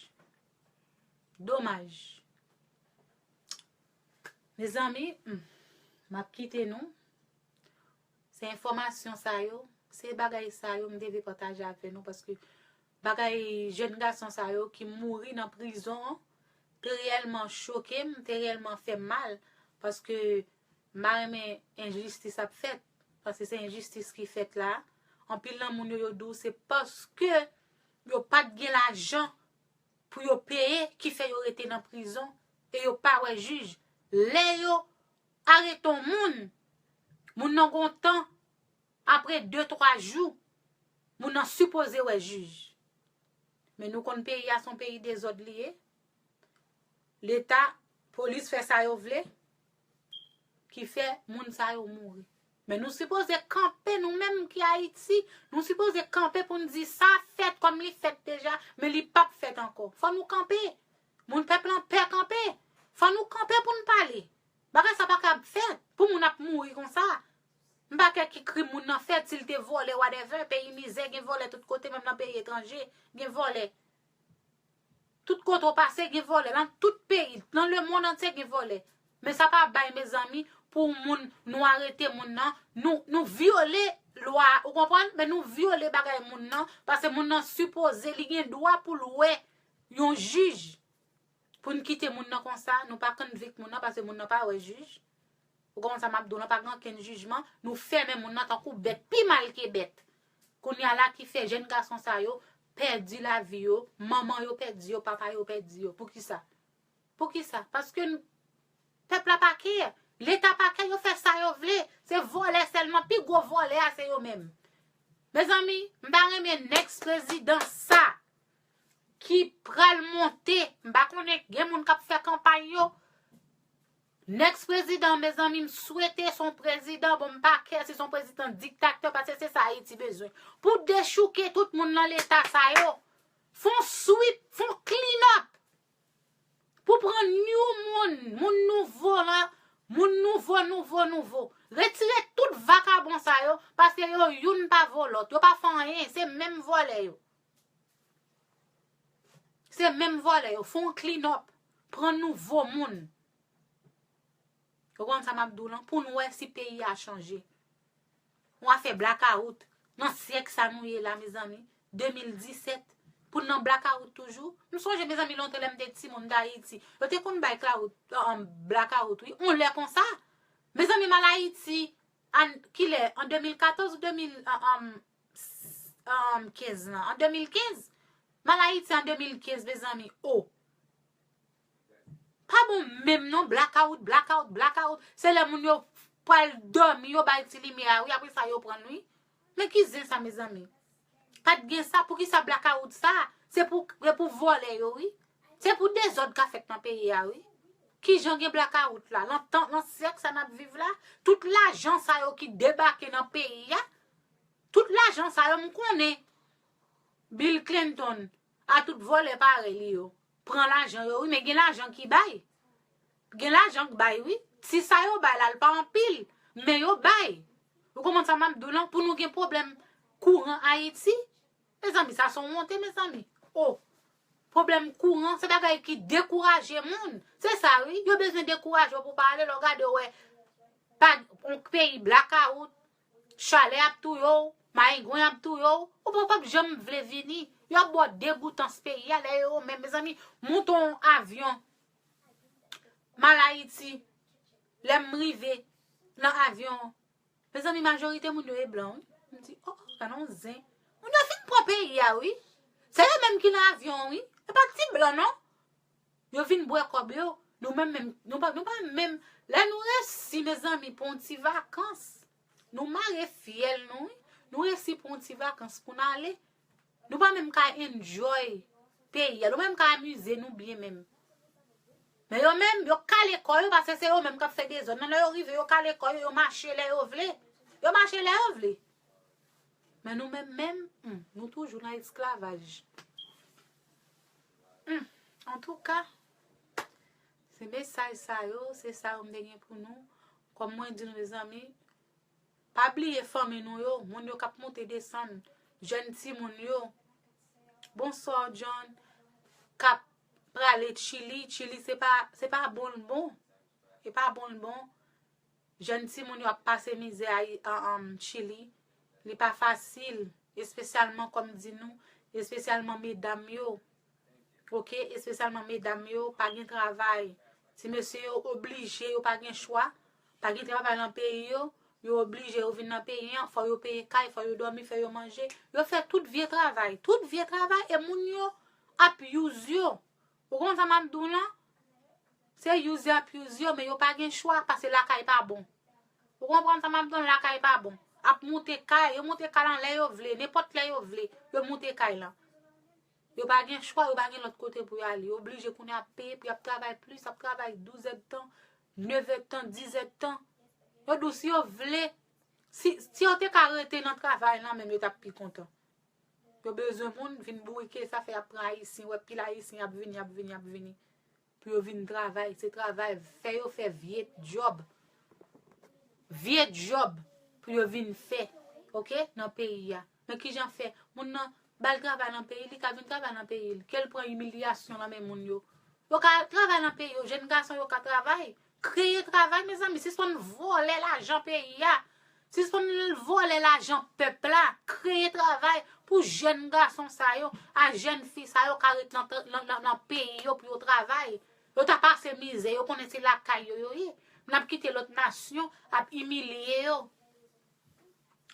Domaj. Mezanmi, hmm, m ap kite nou. Se enfòmasyon sa yo, se bagay sa yo m te vle pataje avè nou, paske bagay jèn gason sa yo ki mouri nan prizon an te reyèlman choke m, te reyèlman fè m mal, paske m pa renmen enjistis ap fèt, paske se enjistis ki fèt la. Anpil nan moun yo, yo di w se paske yo pa t gen lajan pou yo peye ki fè yo rete nan prizon e yo pa wè jij. Lè yo arete yon moun, moun nan gon tan, apre de, twa jou, moun nan sipoze wè jij. Men nou konn peyi a se yon peyi dezòd li ye. Leta, polis fè sa yo vle, ki fè moun sa yo mouri. Men nou sipoze kanpe, nou menm ki Ayiti, nou sipoze kanpe pou n di sa fèt kòm li fèt deja, men li p ap fèt ankò. Fò nou kanpe. Moun pèp lan pè kanpe. Fò nou kanpe pou n pale. Bagay sa pa ka fèt pou moun ap mouri konsa. M pa kwè ki krim moun nan fèt, si l te vòlè, whatever, peyi mizè, gen vòlè tout kote, menm nan peyi etranje, gen vòlè. Tout kote w pase, gen vòlè. Nan tout peyi, nan lemonn antye, gen vòlè. Men sa pa bay, mezanmi, pou moun, nou arete moun nan, nou, nou vyole lwa, ou konprann? Men nou vyole bagay moun nan, paske moun nan sipoze, li gen dwa pou l wè yon jij. Pou n kite moun nan konsa, nou pa konn vik moun nan, paske moun nan pa wè jij. Ou konprann sa m ap di w lan, pa gen okenn jijman, nou fèmen moun nan tankou bèt, pi mal ke bèt. Kounye a la ki fè jèn gason sa yo pèdi lavi yo, manman yo pèdi yo, papa yo pèdi yo. Poukisa? Poukisa? Paske n- pèp la pa kè. Leta pa kè, yo fè sa yo vle. Se vòlè sèlman, pi gwo vòlè a se yo menm. Mezanmi, m ta renmen next prezidan sa ki pral monte. M pa konnen, gen moun k ap fè kanpay yo. Next prezidan, mezanmi, m swete se yon prezidan, bon, m pa kè si se yon prezidan diktatè, paske se sa Ayiti bezwen. Pou dechouke tout moun nan leta sa yo. Fon sweep, fon clean up. Pou pran new moun, moun nouvo la, moun nouvo, nouvo, nouvo. Retire tout vakabon sa yo, paske yo youn pa vo lòt. Yo pa fè anyen, se menm vòlè yo. Se menm vòlè yo. Fon clean up. Pran nouvo moun. Ou konn sa m ap di w lan? Pou n wè si peyi a chanje. Yon afè blakawout. Nan syèk sa nou ye la, mezanmi. De mil disèt. Pou n nan blakawout toujou. M sonje, mezanmi, lontan lè m te timoun Dayiti. Yo te konn bay kawout, um, blakawout, wi. On lè konsa. Mezanmi, m al Ayiti, an, kilè? An de mil katòz ou de mil, um, um, kenz lan? An de mil kenz. M al Ayiti an de mil kenz, mezanmi. O. Pa bon menm non, blakawout, blakawout, blakawout. Se lè moun yo pral dòmi, yo bay ti limyè a, wi, apre sa yo pran l, wi. Men ki zen sa, mezanmi? Pa t gen sa, poukisa blakawout sa? Se pou, se pou vòlè yo, wi. Se pou dezòd ka fèt nan peyi a, wi. Kijan gen blakawout la? Nan tan, nan syèk sa n ap viv la, tout lajan sa yo ki debake nan peyi a, tout lajan sa yo, m konnen Bill Clinton, a tout vòlè parèy li yo. Pran lajan yo, wi, men gen lajan ki bay. Gen lajan k bay, wi. Ti sa yo bay la, l pa anpil, men yo bay. Ou konprann sa m ap di w lan? Pou nou gen pwoblèm kouran Ayiti, mezanmi, sa se yon wonte, mezanmi. O, pwoblèm kouran, se bagay ki dekouraje moun. Se sa, wi. Yo bezwen dekouraje w pou w pa ale, lè w gade, w wè, pa, yon peyi blakawout, chalè ap touye w, mayengwen ap touye w, ou pa p ap janm vle vini. Yo ap ba w degoutans peyi a, lè yo menm, mezanmi, monte yon avyon, m al Ayiti, lè m rive nan avyon, mezanmi, majorite moun yo e blan, wi. M di, o, gade yon zen. Moun yo fin pran peyi a, wi. Se yo menm ki nan avyon, wi. E pa ti blan, non. Yo vin bwè kòb yo. Nou menm, menm, nou pa, nou pa menm. Lè nou resi, mezanmi, pou yon ti vakans, nou mare fyèl nou, wi. Nou resi pou yon ti vakans pou n ale. Nou pa menm ka enjoy peyi a. Nou pa menm ka amize nou byen menm. Men yo menm, yo kale kò yo, paske se yo menm k ap fè dezòd. Nan lè yo rive, yo kale kò yo, yo mache lè yo vle. Yo mache lè yo vle. Men nou menm, menm, hmm, nou toujou nan esklavaj. Hmm. Antouka, se mesaj sa yo, se sa yo m te gen pou nou. Kòm mwen di nou, mezanmi, pa bliye fanmi nou yo, moun yo k ap monte desann, jèn timoun yo. Bonswa, John, k ap prale Chili. Chili, se pa, se pa bon l bon. E pa bon l bon. Jèn timoun yo ap pase mizè a, an, an Chili. Li pa fasil, espesyalman, kòm di nou, espesyalman medam yo. Oke, espesyalman medam yo, pa gen travay. Ti mesye yo oblije, yo pa gen chwa. Pa gen travay nan peyi yo, yo oblije, yo vin nan peyi an, fò yo peye kay, fò yo dòmi, fò yo manje. Yo fè tout vye travay, tout vye travay, e moun yo ap use yo. Ou konn sa m ap di w lan? Se use yo ap use yo, men yo pa gen chwa, paske lakay pa bon. Ou konprann sa m ap di w lan? Lakay pa bon. Ap moute kay, yo moute kay lan lè yo vle, nenpòt lè yo vle, yo moute kay lan. Yo pa gen chwa, yo pa gen lòt kote pou y ale. Yo oblije kounye a ap peye pou y ap travay plis, ap travay douz èdtan, nèf èdtan, dis èdtan. Yo di w si yo vle, si, si yo te ka rete nan travay lan menm, yo t ap pi kontan. Yo bezwen moun vin bourike, sa fè y ap pran Ayisyen, wè pil Ayisyen ap vini, ap vini, ap vini. Pou yo vin travay, se travay, fè yo fè vye djòb. Vye djòb pou yo vin fè, oke, nan peyi a. Men kijan fè? Moun nan, ba l travay nan peyi, li ka vin travay nan peyi l. Ke l pran imilyasyon nan men moun yo. Yo ka travay nan peyi yo, jèn gason yo ka travay. Kreye travay, mezanmi, sispann vòlè lajan peyi a. Sispann vòlè lajan pèp la. Kreye travay pou jèn gason sa yo, a jèn fi sa yo ka ret nan, nan, nan, nan peyi yo pou yo travay. Yo ta pase mizè, yo konnen se lakay yo yo ye. N ap kite lòt nasyon ap imilye yo.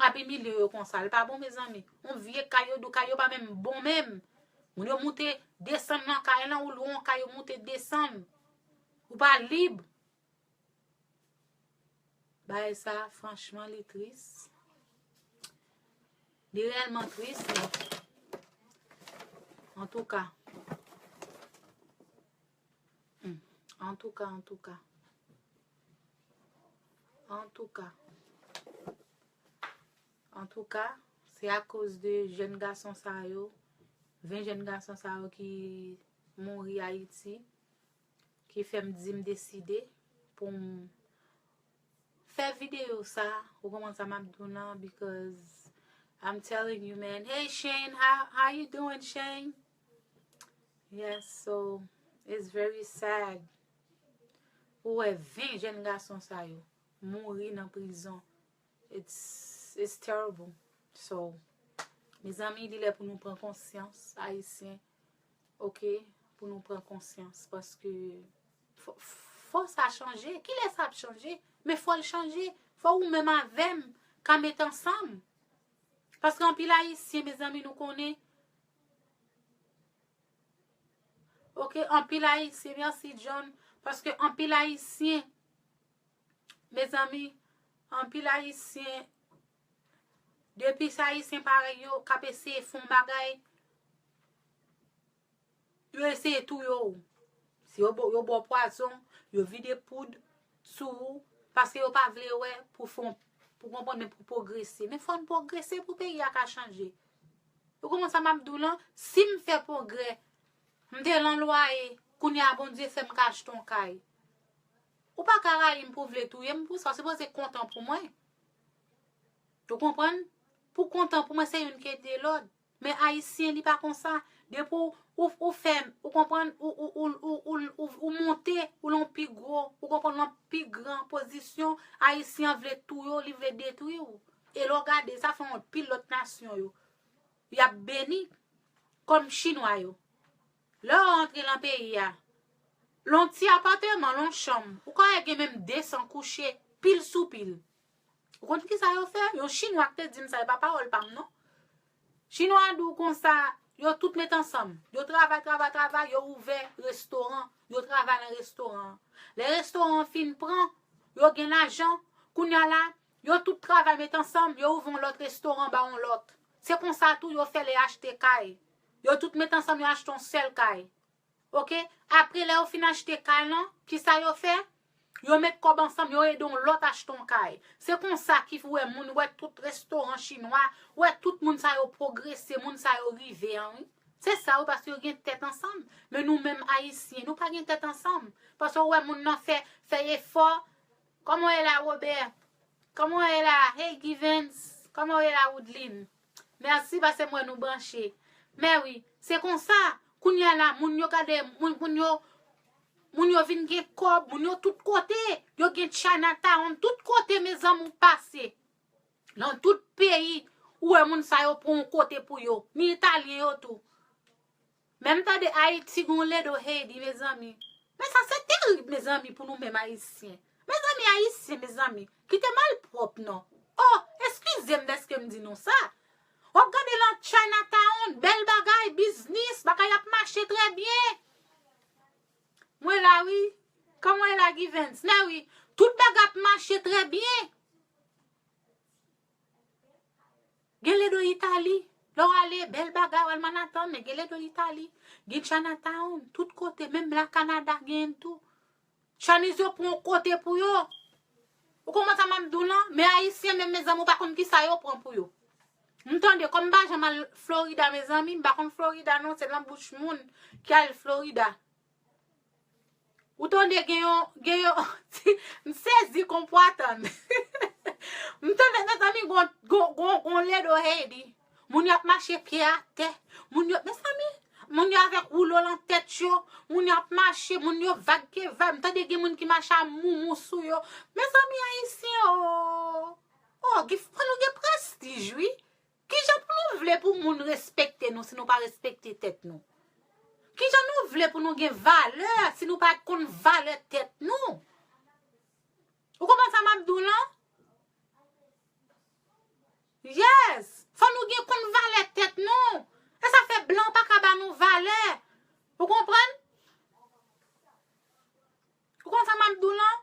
Ap imilye yo konsa. L pa bon, mezanmi. Yon vye kay yo dou, kay yo pa menm bon menm. Moun yo moute desann nan kay lan, ou lwe yon kay yo moute desann. Ou pa lib. Bagay sa, franchman, li tris. Li reyèlman tris, men antouka. Hmm. Antouka, antouka. Antouka. Antouka, se akoz de jèn gason sa yo, ven jèn gason sa yo ki mouri Ayiti, ki fè m di m deside pou m fè videyo sa, ou konprann sa m ap di w lan, because I'm telling you, man. Hey, Shane, how, how you doing, Shane? Yes, so it's very sad. Ou wè ven jèn gason sa yo mouri nan prizon. It's, it's terrible. So, mezanmi, li lè pou nou pran konsyans, Ayisyen. Ok, pou nou pran konsyans, paske fò, fò sa chanje. Kilè sa ap chanje? Men fò l chanje. Fò ou menm avè m ka met ansanm. Paske anpil Ayisyen, mezanmi, nou konnen. Ok, anpil Ayisyen, mèsi John. Paske anpil Ayisyen, mezanmi, anpil Ayisyen, depi se Ayisyen parèy yo k ap eseye fè yon bagay, yo eseye touye w. Si yo bo-, yo ba w pwazon, yo vide poud sou ou, paske yo pa vle wè pou fè w, pou konprann, men pou pwogrese. Men fò n pwogrese pou peyi a ka chanje. Ou konprann sa m ap di w lan? Si m fè pwogrè, m te lan lwaye, kounye a Bondye fè m ka achte yon kay. Ou pa ka rayi m pou w vle touye m pou sa, w sipoze kontan pou mwen. Ou konprann? Pou kontan pou mwen, se youn ki ede lòt. Men Ayisyen, li pa konsa. Depi w, ou, ou fè, ou konprann, ou, ou, ou, ou, ou, ou, ou monte, ou lan pi gwo, ou konprann, lan pi gran pozisyon, Ayisyen an vle touye w, li vle detwi w. E lè w gade, sa fè yon pil lòt nasyon yo. Y ap beni kòm Chinwa yo. Lè w antre lan peyi a, lan ti apatèman, lan chanm, ou ka wè gen menm de san kouche, pil sou pil. Ou konn ki sa yo fè? Yon Chinwa k te di m sa, e pa pawòl pa m non. Chinwa a di w konsa, yo tout met ansanm. Yo travay, travay, travay, yo ouvè restoran. Yo travay nan restoran an. Lè restoran an fin pran, yo gen lajan. Kounye a la, yo tout travay met ansanm, yo ouvè yon lòt restoran ba yon lòt. Se konsa tou yo fè lè achte kay. Yo tout met ansanm, yo achte yon sèl kay. Ok? Apre, lè yo fin achte kay lan, kisa yo fè? Yo met kòb ansanm, yo ede yon lòt achte yon kay. Se konsa ki fè w wè moun, wè tout restoran chinwa, wè tout moun sa yo pwogrese, moun sa yo rive an, wi. Se sa, wi, paske yo gen tèt ansanm. Men nou menm Ayisyen, nou pa gen tèt ansanm. Paske w wè moun nan fè, fè efò. Kòman w ye la, Robert? Kòman w ye la? Hey, Givens. Kòman w ye la, Woodline? Mèsi, paske m wè nou branche. Men wi, se konsa. Kounye a la, moun yo gade, moun, moun yo, moun yo vin gen kòb, moun yo tout kote. Yo gen Chinatown, tout kote, mezanmi, ou pase. Nan tout peyi, ou wè moun sa yo pran yon kote pou yo. Ni Italyen yo tou. Men m tande Ayiti gon ledo Haiti, mezanmi. Men sa se terib, mezanmi, pou nou menm Ayisyen. Mezanmi, Ayisyen, mezanmi, kite malpwòp non. Oh, eskize m dèske m di nou sa. W ap gade lan Chinatown, bèl bagay, biznis, bagay ap mache trè byen. Mwen la, wi. Kòman w ye la, Givens? Men wi, tout bagay ap mache trè byen. Gen ledo Itali. Lè w ale, bèl bagay, w al Manhattan, men gen ledo Itali. Gen Chinatown, tout kote, menm la Kanada genyen l tou. Chinese yo pran yon kote pou yo. Ou konprann sa m ap di w lan? Men Ayisyen menm, mezanmi, ou pa konn kisa yo pran pou yo. M tande, kòm m pa janm al Florida, mezanmi, m pa konn Florida non, se lan bouch moun ki al Florida. Ou tande gen yon, gen yon, m sezi konpwa tann. M tande, mezanmi, gon, gon, gon, gon ledo Haiti. Moun yo ap mache pye atè. Moun yo, mezanmi, moun yo avèk woulo lan tèt yo. Moun yo ap mache, moun yo vag ke vag. M tande gen moun ki mache a moumou sou yo. Mezanmi, Ayisyen, o, o, gen, fò nou gen prestij, wi. Kijan pou nou vle pou moun respekte nou si nou pa respekte tèt nou? Kijan nou vle pou nou gen valè si nou pa konn valè tèt nou? Ou konprann sa m ap di w lan? Yes! Fò nou gen konn valè tèt nou. E sa fè blan pa ka ba nou valè. Ou konprann? Ou konn sa m ap di w lan?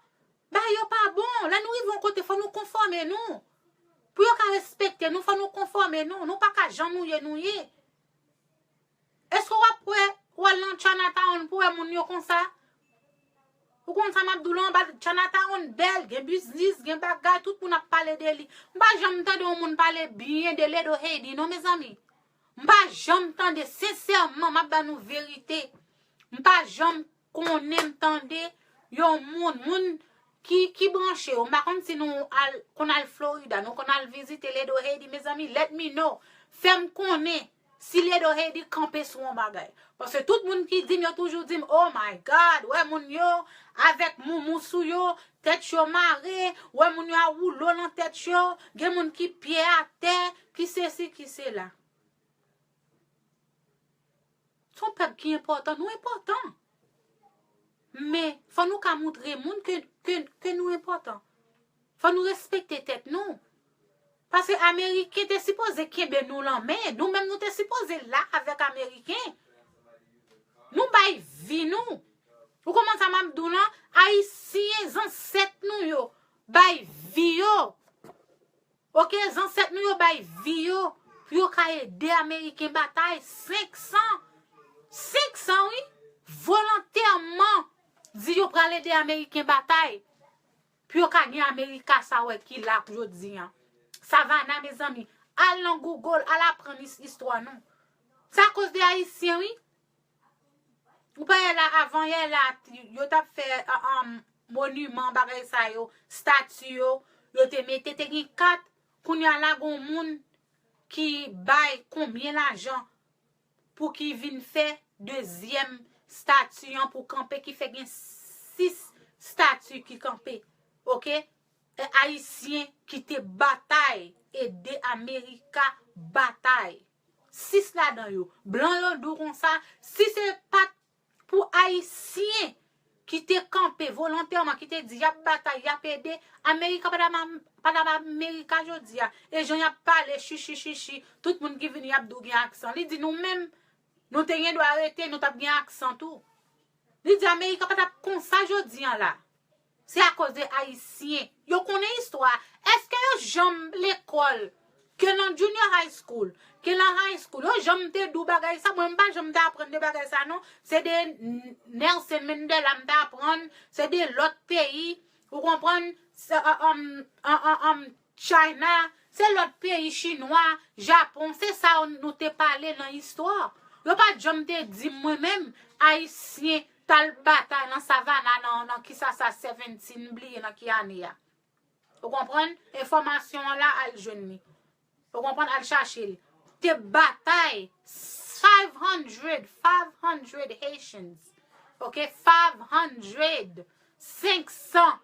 Bagay yo pa bon. Lè nou rive yon kote, fò nou konfòme nou. Pou yo ka respekte nou, fò nou konfòme nou. Nou pa ka jan nou ye, nou ye. Èske w ap wè, w al nan Chinatown pou wè moun yo konsa? Ou konn sa m ap di w lan, anba Chinatown bèl, gen biznis, gen bagay, tout moun ap pale de li. M pa janm tande yon moun pale byen de Ledo Heidi, non, mezanmi. M pa janm tande, sensèman, m ap ba nou verite. M pa janm konnen, m tande yon moun, moun ki, ki branche yo. M pa konn si nou al, konn al Florida, nou konn al vizite Ledo Heidi, mezanmi, let me know. Fè m konnen si Ledo Heidi kanpe sou yon bagay. Paske tout moun ki di m, yo toujou di m, "Oh my God, wè moun yo avèk moumou sou yo, tèt yo mare, wè moun yo a woulo nan tèt yo, gen moun ki pye atè, ki sesi, ki sela." Se yon pèp ki enpòtan, nou enpòtan. Men, fò nou ka montre moun ke, ke, ke nou enpòtan. Fò nou respekte tèt nou. Paske Ameriken te sipoze kenbe nou lan men. Nou menm nou te sipoze la avèk Ameriken. Nou bay vi nou. Ou konprann sa m ap di w lan? Ayisyen, zansèt nou yo bay vi yo. Oke, zansèt nou yo bay vi yo pou yo ka ede Ameriken batay. Senk san, senk san, wi, volontèman di yo pral ede Ameriken batay. Pou yo ka gen Amerika sa wè ki la jodi an. Savannah, mezanmi, al nan Google, al aprann is-, istwa nou. Se akoz de Ayisyen, wi. Ou pa wè la, avan yè la, yo t ap fè, a, a, moniman, bagay sa yo, stati yo, yo te mete, te gen kat, kounye a la, gon moun ki bay konbyen lajan pou ki vin fè dezyèm stati an pou kanpe, ki fè gen sis stati ki kanpe. Oke? E Ayisyen ki te batay, ede Amerika batay. Sis ladan yo. Blan yo di w konsa, si se pa t pou Ayisyen ki te kanpe volontèman, ki te di y ap batay, y ap ede, Amerika pa t ap, pa t ap Amerika jodi a. E jan y ap pale, chichi, chichi, tout moun ki vini, y ap di w gen aksan. Li di nou menm, nou te gen dwa rete, nou t ap gen aksan tou. Li di Amerika pa t ap konsa jodi an la. Se akoz de Ayisyen. Yo konnen istwa. Èske yo janm lekòl, ke nan junior high school, ke nan high school, yo janm te di w bagay sa? Mwen, m pa janm te aprann de bagay sa, non. Se de N-, Nelson Mandela m te aprann, se de lòt peyi, ou konprann, se, um, um, um, um, China, se lòt peyi, Chinwa, Japon, se sa nou te pale nan istwa. Yo pa t janm te di m, mwen menm, Ayisyen t al batay nan Savannah, nan, nan kisa sa, seventeen, m bliye nan ki ane a. Ou konprann? Enfòmasyon an la, al jwenn li. Ou konprann? Al chache l. Te batay five hundred, five hundred Haitians. Oke? Five hundred, senk san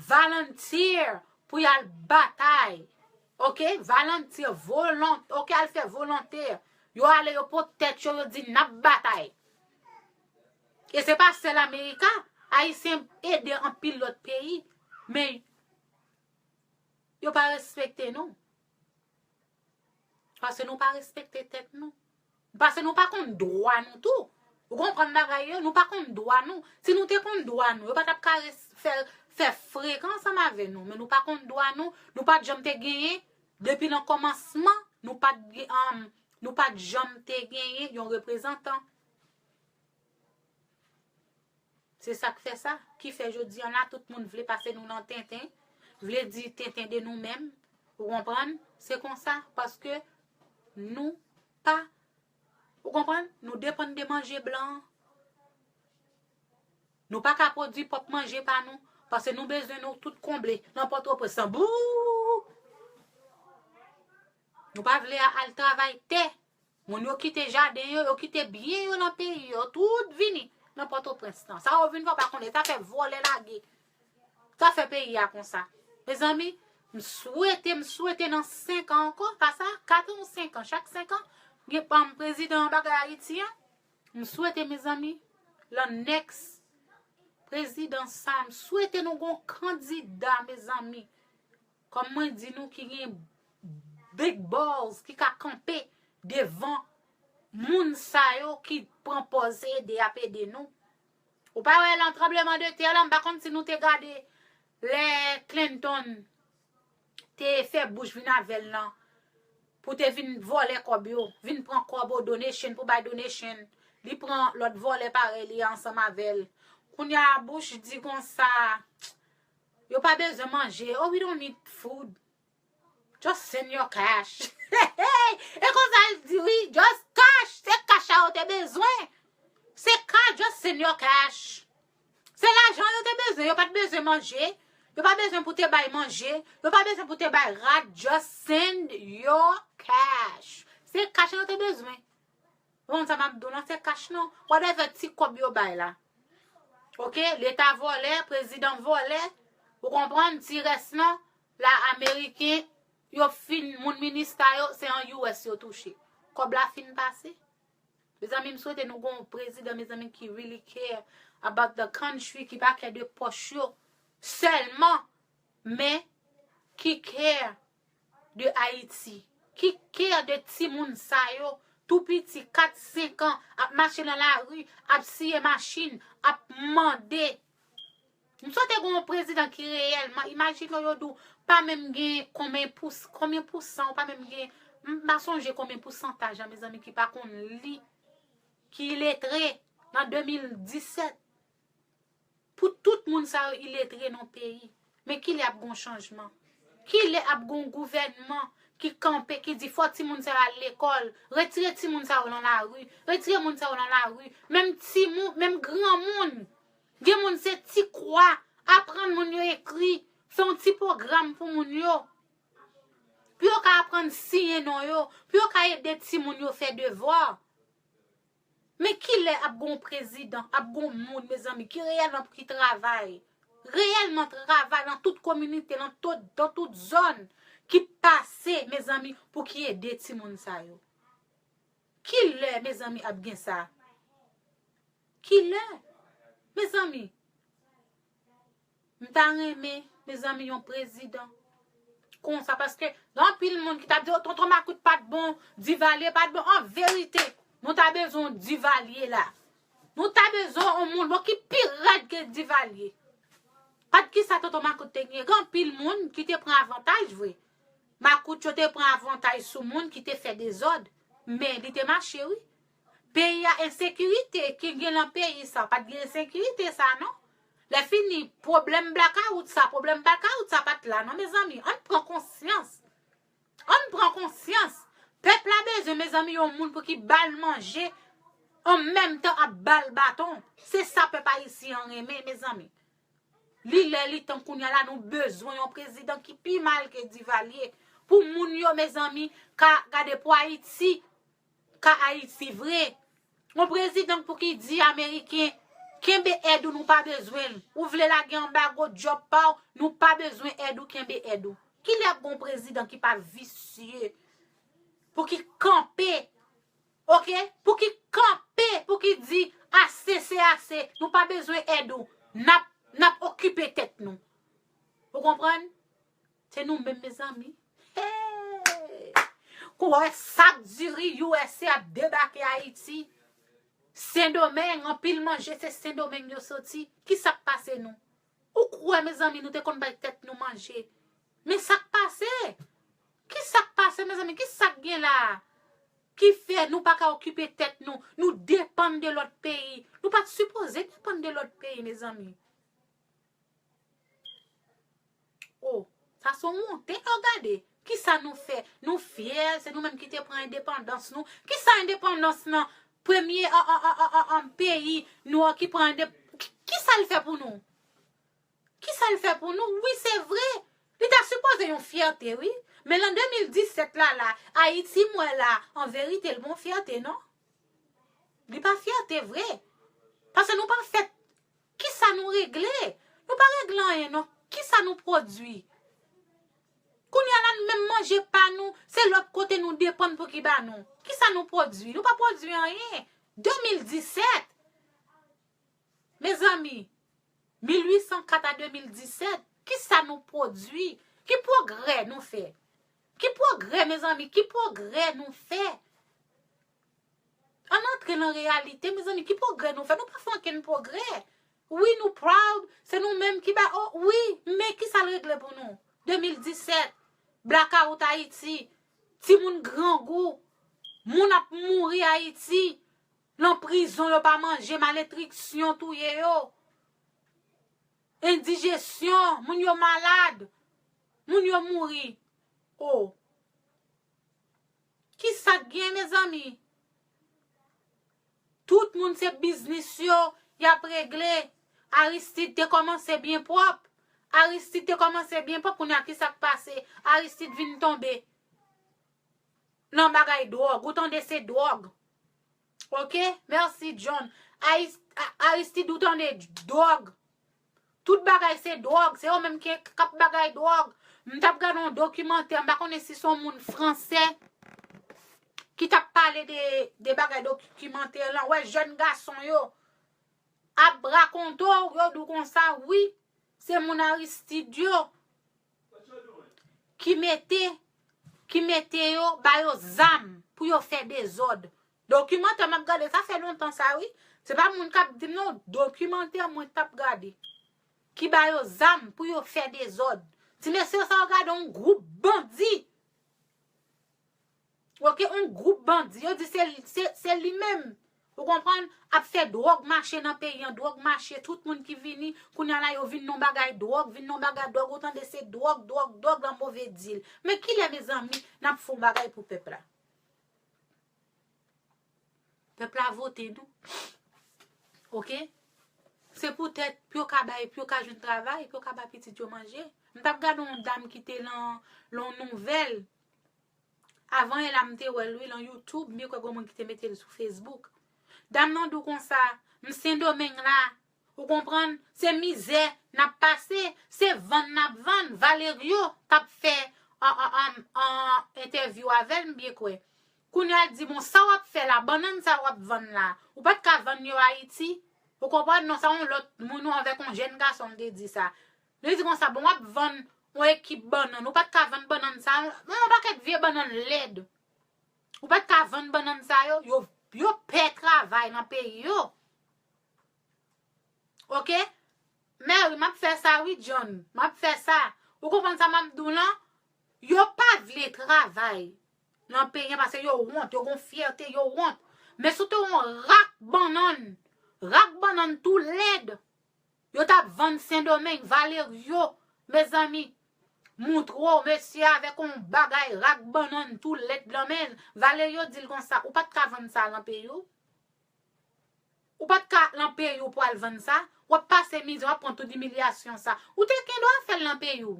volunteer pou y al batay. Oke? Volunteer, volon-, oke, al fè volontè. Yo ale, yo pot tèt yo, yo di, "N ap batay." E se pa sèl Amerika. Ayisyen ede anpil lòt peyi. Men yo pa respekte nou. Paske nou pa respekte tèt nou. Paske nou pa konn dwa nou tou. Ou konprann bagay yo? Nou pa konn dwa nou. Si nou te konn dwa nou, yo pa t ap ka res-, fè, fè frekan ansanm avè nou. Men nou pa konn dwa nou. Nou pa t janm te genyen. Depi nan kòmansman, nou pa t gen, um, nou pa t janm te genyen yon reprezantan. Se sa k fè sa, ki fè jodi an la, tout moun vle pase nou nan tenten, vle di tenten de nou menm, ou konprann? Se konsa, paske nou pa, ou konprann? Nou depann de manje blan an. Nou pa ka pwodui pwòp manje pa nou, paske nou bezwen nou tout konble nan Pòtoprens lan. Bou! Nou pa vle a al travay tè. Moun yo kite jaden yo, yo kite byen yo nan peyi yo, tout vini nan Pòtoprens lan. Sa yo vin fè w pa konnen, sa fè vòlè lage. Sa fè peyi a konsa. Mezanmi, m swete, m swete nan senk an ankò, pa sa, kat an ou senk an, chak senk an, gen pa m prezidan an bagay Ayiti an. M swete, mezanmi, lan next prezidan sa, m swete nou gon kandida, mezanmi. Kòm mwen di nou ki gen big balls, ki ka kanpe devan moun sa yo ki pran pòz se ede y ap ede nou. Ou pa wè lan tranbleman de tè la, m pa konn si nou te gade lè Clinton te fè Bush vin avè l lan, pou te vin vòlè kòb yo, vin pran kòb o donation, pou bay donation. Li pran lòt vòlè parèy li ansanm avè l. Kounye a Bush di konsa, yo pa bezwen manje. Oh, we don't need food. Just send your cash. E konsa l di wi, just cash. Se cash a yo te bezwen. Se cash, just send your cash. Se lajan yo te bezwen. Yo pa t bezwen manje. Yo pa bezwen pou te bay manje. Yo pa bezwen pou te bay rad. Just send your cash. Se cash yo te bezwen. Ou konn sa m ap di w lan, se cash non. Whatever ti kòb yo bay la. Oke, leta vòlè, prezidan vòlè. Ou konprann, ti rès lan, la ameriken, yo fin, moun minista yo, se an U S yo touche. Kòb la fin pase. Mezanmi, m swete nou gon prezidan, mezanmi, ki really care about the country, ki pa care de pòch yo sèlman, men ki care de Ayiti, ki care de timoun sa yo, tou piti, kat, senk an, ap mache nan lari, ap siye machin, ap mande. M swete gon prezidan ki reyèlman, imajine w, yo di w pa menm gen konbyen pous-, konbyen pousan, ou pa menm gen, m pa sonje konbyen pousantaj an, mezanmi, ki pa konn li, ki iletre nan de mil disèt. Pou tout moun sa yo iletre nan peyi. Men kilè ap gon chanjman? Kilè ap gon gouvènman ki kanpe, ki di fò timoun sa yo al lekòl, retire timoun sa yo nan lari, retire moun sa yo nan lari, menm timoun, menm granmoun. Gen moun se ti kwa, aprann moun yo ekri, fè yon ti pwogram pou moun yo. Pou yo ka aprann siyen non yo, pou yo ka ede timoun yo fè devwa. Men kilè ap gon prezidan, ap gon moun, mezanmi, ki reyèlman pou ki travay, reyèlman travay nan tout kominite, nan tout, nan tout zòn, ki pase, mezanmi, pou ki ede timoun sa yo? Kilè, mezanmi, ap gen sa? Kilè? Mezanmi, m ta renmen, mezanmi, yon prezidan konsa, paske gen anpil moun ki t ap di, "O, tonton Makout pa t bon, Divalye pa t bon." An verite, nou ta bezwen yon Divalye la. Nou ta bezwen yon moun, bon, ki pi rèd ke Divalye. Pat kisa tonton Makout te gen? Gen anpil moun ki te pran avantaj, vre. Makout yo te pran avantaj sou moun ki te fè dezòd, men li te mache, wi. Peyi a ensekirite ki gen lan peyi sa, pa t gen ensekirite sa, non. Lè fini, pwoblèm blakawout sa, pwoblèm blakawout sa pa t la, non, mezanmi. Ann pran konsyans. Ann pran konsyans. Pèp la bezwen, mezanmi, yon moun pou ki ba l manje, an menm tan ap ba l baton. Se sa pèp ayisyen an renmen, mezanmi. Li lè li tan kounye a la, nou bezwen yon prezidan ki pi mal ke Divalye. Pou moun yo, mezanmi, ka gade pou Ayiti, ka Ayiti vre. Yon prezidan pou ki di Ameriken, "Kenbe èd ou, nou pa bezwen l. Ou vle lage anbago djòb pa w, nou pa bezwen èd ou, kenbe èd ou." Kilè ap gon prezidan ki pa visye? Pou ki kanpe, oke? Pou ki kanpe, pou ki di, "Ase, se ase. Nou pa bezwen èd ou. N ap, n ap okipe tèt nou." Ou konprann? Se nou menm, mezanmi. Hey! Kou wè sak diri U S A ap debake Ayiti, Sendomeng, anpil manje se Sendomeng yo soti. Kisa k pase nou? Ou kwè, mezanmi, nou te konn bay tèt nou manje? Men sa k pase? Kisa k pase, mezanmi? Kisa k gen la? Ki fè nou pa ka okipe tèt nou? Nou depann de lòt peyi. Nou pa t sipoze depann de lòt peyi, mezanmi. Oh, sa se yon wonte lè w gade. Kisa nou fè? Nou fyè, se nou menm ki te pran endepandans nou. Kisa endepandans nan premye, a, a, a, a, a, a, peyi nou an ki pran endep-, ki, kisa l fè pou nou? Kisa l fè pou nou? Wi, se vre. Li ta sipoze yon fyète, wi. Men lan de mil disèt la, la, Ayiti, m wè la, an verite, l pa yon fyète, non. Li pa fyète vre. Paske nou pa fèt. Kisa nou regle? Nou pa regle anyen, non. Kisa nou pwodui? Kounye a la, nou menm manje pa nou, se lòt kote nou depann pou ki ba nou. Kisa nou pwodui? Nou pa pwodui anyen. De mil disèt, mezanmi, mil uit san kat a de mil disèt, kisa nou pwodui? Ki pwogrè nou fè? Ki pwogrè, mezanmi? Ki pwogrè nou fè? Ann antre nan reyalite, mezanmi, ki pwogrè nou fè? Nou pa fè ankenn pwogrè. Wi, nou proud, se nou menm ki ba, oh, wi, men kisa l regle pou nou? De mil disèt, blakawout Ayiti, timoun grangou, moun ap mouri Ayiti, nan prizon yo pa manje, malnitriksyon touye yo, endijesyon, moun yo malad, moun yo mouri. Oh. Kisa k gen, mezanmi? Tout moun se biznis yo, y ap regle. Aristide te kòmanse byen pwòp. Aristide te kòmanse byen pwòp, kounye a kisa k pase? Aristide vin tonbe nan bagay dwòg. Ou tande se dwòg. Ok? Mèsi, John. Aris-, A-, Aristide, ou tande dwòg. Tout bagay se dwòg, se yo menm ki k ap bagay dwòg. M t ap gade yon dokimantè, m pa konnen si se yon moun fransè ki t ap pale de, de bagay dokimantè lan. Wè jèn gason yo ap rakonte w, yo di w konsa, wi, se moun Aristide yo ki mete, ki mete yo, ba yo zam pou yo fè dezòd. Dokimantè m ap gade, sa fè lontan sa, wi. Se pa moun k ap di m non, dokimantè mwen t ap gade. Ki ba yo zam pou yo fè dezòd. Ti mesye sa yo gade yon gwoup bandi. Ok, yon gwoup bandi. Yo di se, se, se li menm. Ou konprann? Ap fè dwòg mache nan peyi an, dwòg mache, tout moun ki vini, kounye a la yo vin nan bagay dwòg, vin nan bagay dwòg, ou tande se dwòg, dwòg, dwòg, lan move dil. Men kilè, mezanmi, n ap fè yon bagay pou pèp la? Pèp la vote nou. Ok? Se poutèt pou yo ka bay, pou yo ka jwenn travay, pou yo ka bay pitit yo manje. M t ap gade yon dam ki te lan, lan yon nouvèl. Avan yè la, m te wè l, wi, lan YouTube, m kwè gon moun ki te mete l sou Facebook. Dam nan di w konsa, m Sendomeng la, ou konprann, se mizè n ap pase, se vann n ap vann. Valerio t ap fè an, an, an, an entèvyou avè l, m byen kwè. Kounye a l di, bon, sa w ap fè la, bannann sa w ap vann la, ou pa t ka vann yo Ayiti? Ou konprann? Non, sa yon lòt moun, ou avèk yon jèn gason, m te di sa. Li di konsa, bon, w ap vann yon ekip bannann. Ou pa t ka vann bannann sa, yon, yon pakèt vye bannann lèd. Ou pa t ka vann bannann sa yo, yo, yo pè travay nan peyi yo. Ok? Mary, m ap fè sa, wi, John. M ap fè sa. Ou konprann sa m ap di w lan? Yo pa vle travay nan peyi an paske yo wont, yo gon fyète, yo wont. Men si w te yon rak bannann, rak bannann tou lèd, yo t ap vann Sendomeng, Valerio, mezanmi, moutre w, mesye, avèk yon bagay rak bannann tou lèd lan men l. Valerio di l konsa, ou pa t ka vann sa lan peyi w? Ou pa t ka lan peyi w pou al vann sa? W ap pase mizè, w ap pran tout imilyasyon sa. Ou te gen dwa fè l lan peyi w.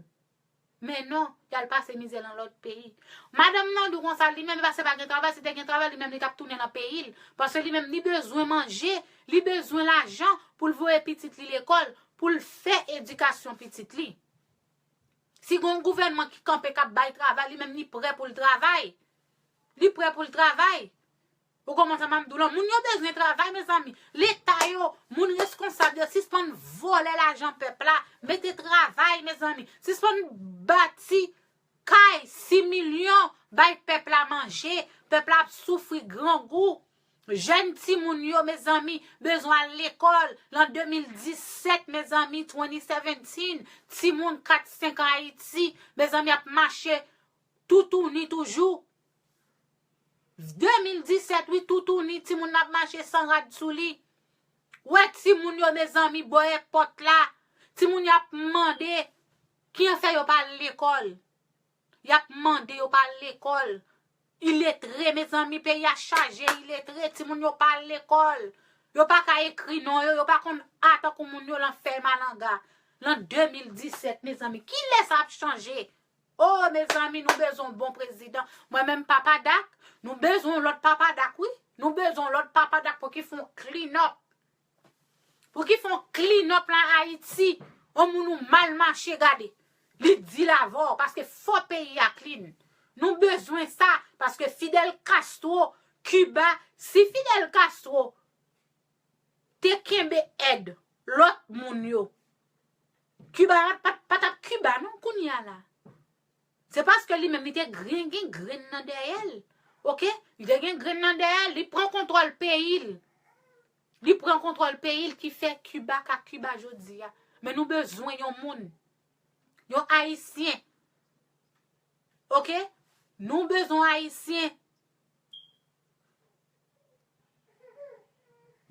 Men non, y al pase mizè lan lòt peyi. Madanm nan di w konsa, li menm, paske pa gen travay, si te gen travay, li menm, li t ap tounen lan peyi l. Paske li menm, li bezwen manje, li bezwen lajan pou l voye pitit li lekòl, pou l fè edikasyon pitit li. Si gen yon gouvènman ki kanpe, k ap bay travay, li menm, li prè pou l travay. Li prè pou l travay. Ou konprann sa m ap di w lan? Moun yo bezwen travay, mezanmi. Leta yo, moun reskonsab yo, sispann vòlè lajan pèp la. Mete travay, mezanmi. Sispann bati kay sis milyon, bay pèp la manje. Pèp la ap soufri grangou. Jèn timoun yo, mezanmi, bezwen al lekòl. Lan de mil disèt, mezanmi, twenty seventeen, timoun kat, senk an Ayiti, mezanmi, ap mache toutouni toujou. De mil disèt, wi, toutouni, timoun ap mache san rad sou li. Wè timoun yo, mezanmi, bò èpòt la. Timoun yo ap mande, ki an fè yo pa al lekòl? Y ap mande yo pa al lekòl. Iletre, mezanmi, peyi a chaje iletre, timoun yo pa al lekòl. Yo pa ka ekri non yo, yo pa konn A tankou moun yo lan fèy malanga. Lan de mil disèt, mezanmi, kilè sa ap chanje? Oh, mezanmi, nou bezwen yon bon prezidan. Mwen menm, Papa Dak, nou bezwen yon lòt Papa Dak, wi. Nou bezwen yon lòt Papa Dak pou ki fè yon clean up. Pou ki fè yon clean up lan Ayiti. Yon moun ou mal mache, gade. Li di l avè w, paske fò peyi a clean. Nou bezwen sa, paske Fidel Castro, Kiba, si Fidel Castro te kenbe èd lòt moun yo, Kiba pa, pa, pa t ap Kiba non kounye a la. Se paske li menm li te gen, gen grenn nan dèyè l. Oke? Li te gen grenn nan dèyè l, li pran kontwòl peyi l. Li pran kontwòl peyi l ki fè Kiba ka Kiba jodi a. Men nou bezwen yon moun. Yon Ayisyen. Oke? Nou bezwen Ayisyen.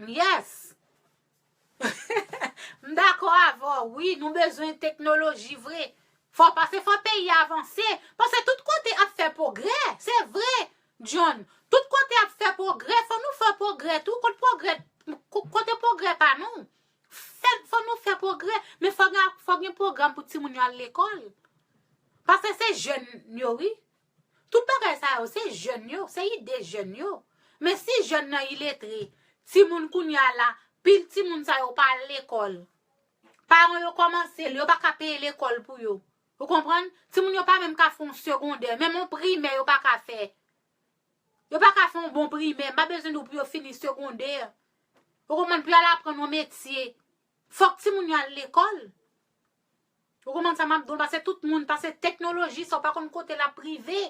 Yes. M dakò avè w, wi, nou bezwen teknoloji vre. Fò pase, fò peyi a avanse. Paske tout kote ap fè pwogrè, se vre, John. Tout kote ap fè pwogrè, fò nou fè pwogrè tou. Kot pwogrè, ko-, kote pwogrè pa nou? Fè, fò nou fè pwogrè, men fò gen, fò gen pwogram pou timoun yo al lekòl. Paske se jèn yo, wi. Tout bagay sa yo, se jèn yo, se ide jèn yo. Men si jèn nan iletre, timoun kounye a la, pil timoun sa yo pa al lekòl. Paran yo kòmanse, yo pa ka peye lekòl pou yo. Ou konprann? Timoun yo pa menm ka fè yon segondè, menm yon primè yo pa ka fè. Yo pa ka fè yon bon primè, m pa bezwen di w pou yo fini segondè. Ou konprann? Pou y al aprann yon metye. Fòk timoun yo al lekòl. Ou konprann sa m ap di w? Paske tout moun, paske teknoloji sa, w pa konn kote l ap rive.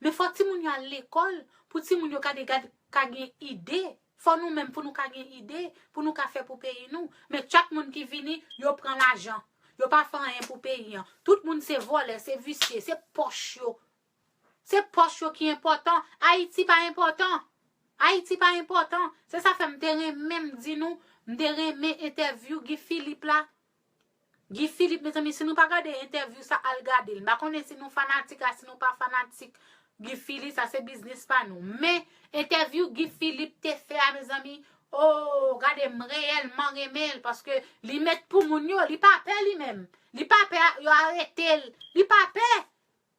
Men fò timoun yo al lekòl, pou timoun yo ka, ka, ka gen ide. Fò nou menm pou nou ka gen ide, pou nou ka fè pou peyi nou. Men chak moun ki vini, yo pran lajan. Yo pa fè anyen pou peyi an. Tout moun se vòlè, se visye, se pòch yo. Se pòch yo ki enpòtan. Ayiti pa enpòtan. Ayiti pa enpòtan. Se sa fè m te renmen m di nou, m te renmen entèvyou Guy Philippe la. Guy Philippe, mezanmi, si nou pa gade entèvyou sa, al gade l. M pa konnen si nou fanatik a, si nou pa fanatik Guy Philippe, sa se biznis pa nou. Men, entèvyou Guy Philippe te fè a, mezanmi, oh, gade, m reyèlman renmen l, paske li mèt pou moun yo, li pa pè li menm. Li pa pè yo arete l. Li pa pè.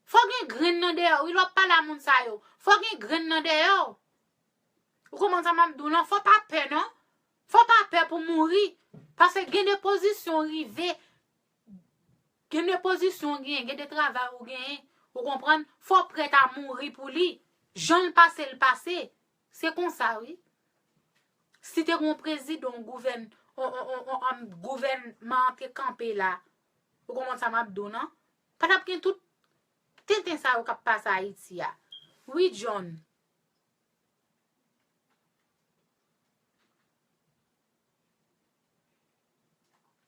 Fò gen grenn nan dèyè w, wi, lè w ap pale a moun sa yo. Fò gen grenn nan dèyè w. Ou konprann sa m ap di w lan? Fò pa pè, non. Fò pa pè pou mouri. Paske gen de pozisyon w rive, gen de pozisyon w genyen, gen de travay ou genyen. Ou konprann? Fò w prèt a mouri pou li. Jan l pase, l pase. Se konsa, wi. Si te gen yon prezidan, yon gouvèn-, yon, yon, yon, yon, yon gouvènman an te kanpe la, ou konprann sa m ap di w, non? Pa t ap gen tout tenten sa yo k ap pase Ayiti a. Wi, John.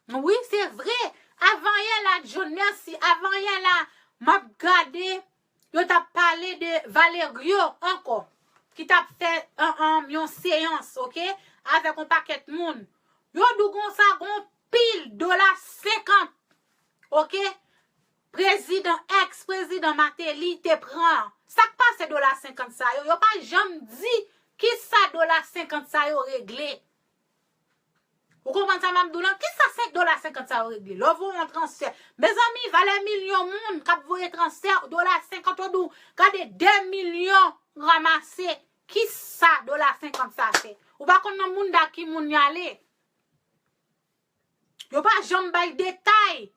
Wi, se vre. Avanyè la, John, mèsi. Avanyè la, m ap gade, yo t ap pale de Valerio ankò, ki t ap fè, an, an, yon seyans, oke, avèk yon pakèt moun. Yo di w konsa, gon pil dola senkant, oke? Prezidan, èks prezidan Martelly te pran. Sa k pase dola senkant sa yo? Yo pa janm di kisa dola senkant sa yo regle. Ou konprann sa m ap di w lan? Kisa senk dola senkant sa yo regle? Lè w voye yon transfè. Mezanmi, valè milyon moun k ap voye transfè, dola senkant, yo di w, gade de milyon ranmase. Kisa dola senkant sa fè? Ou pa konn nan mounda ki moun y ale. Yo pa janm bay detay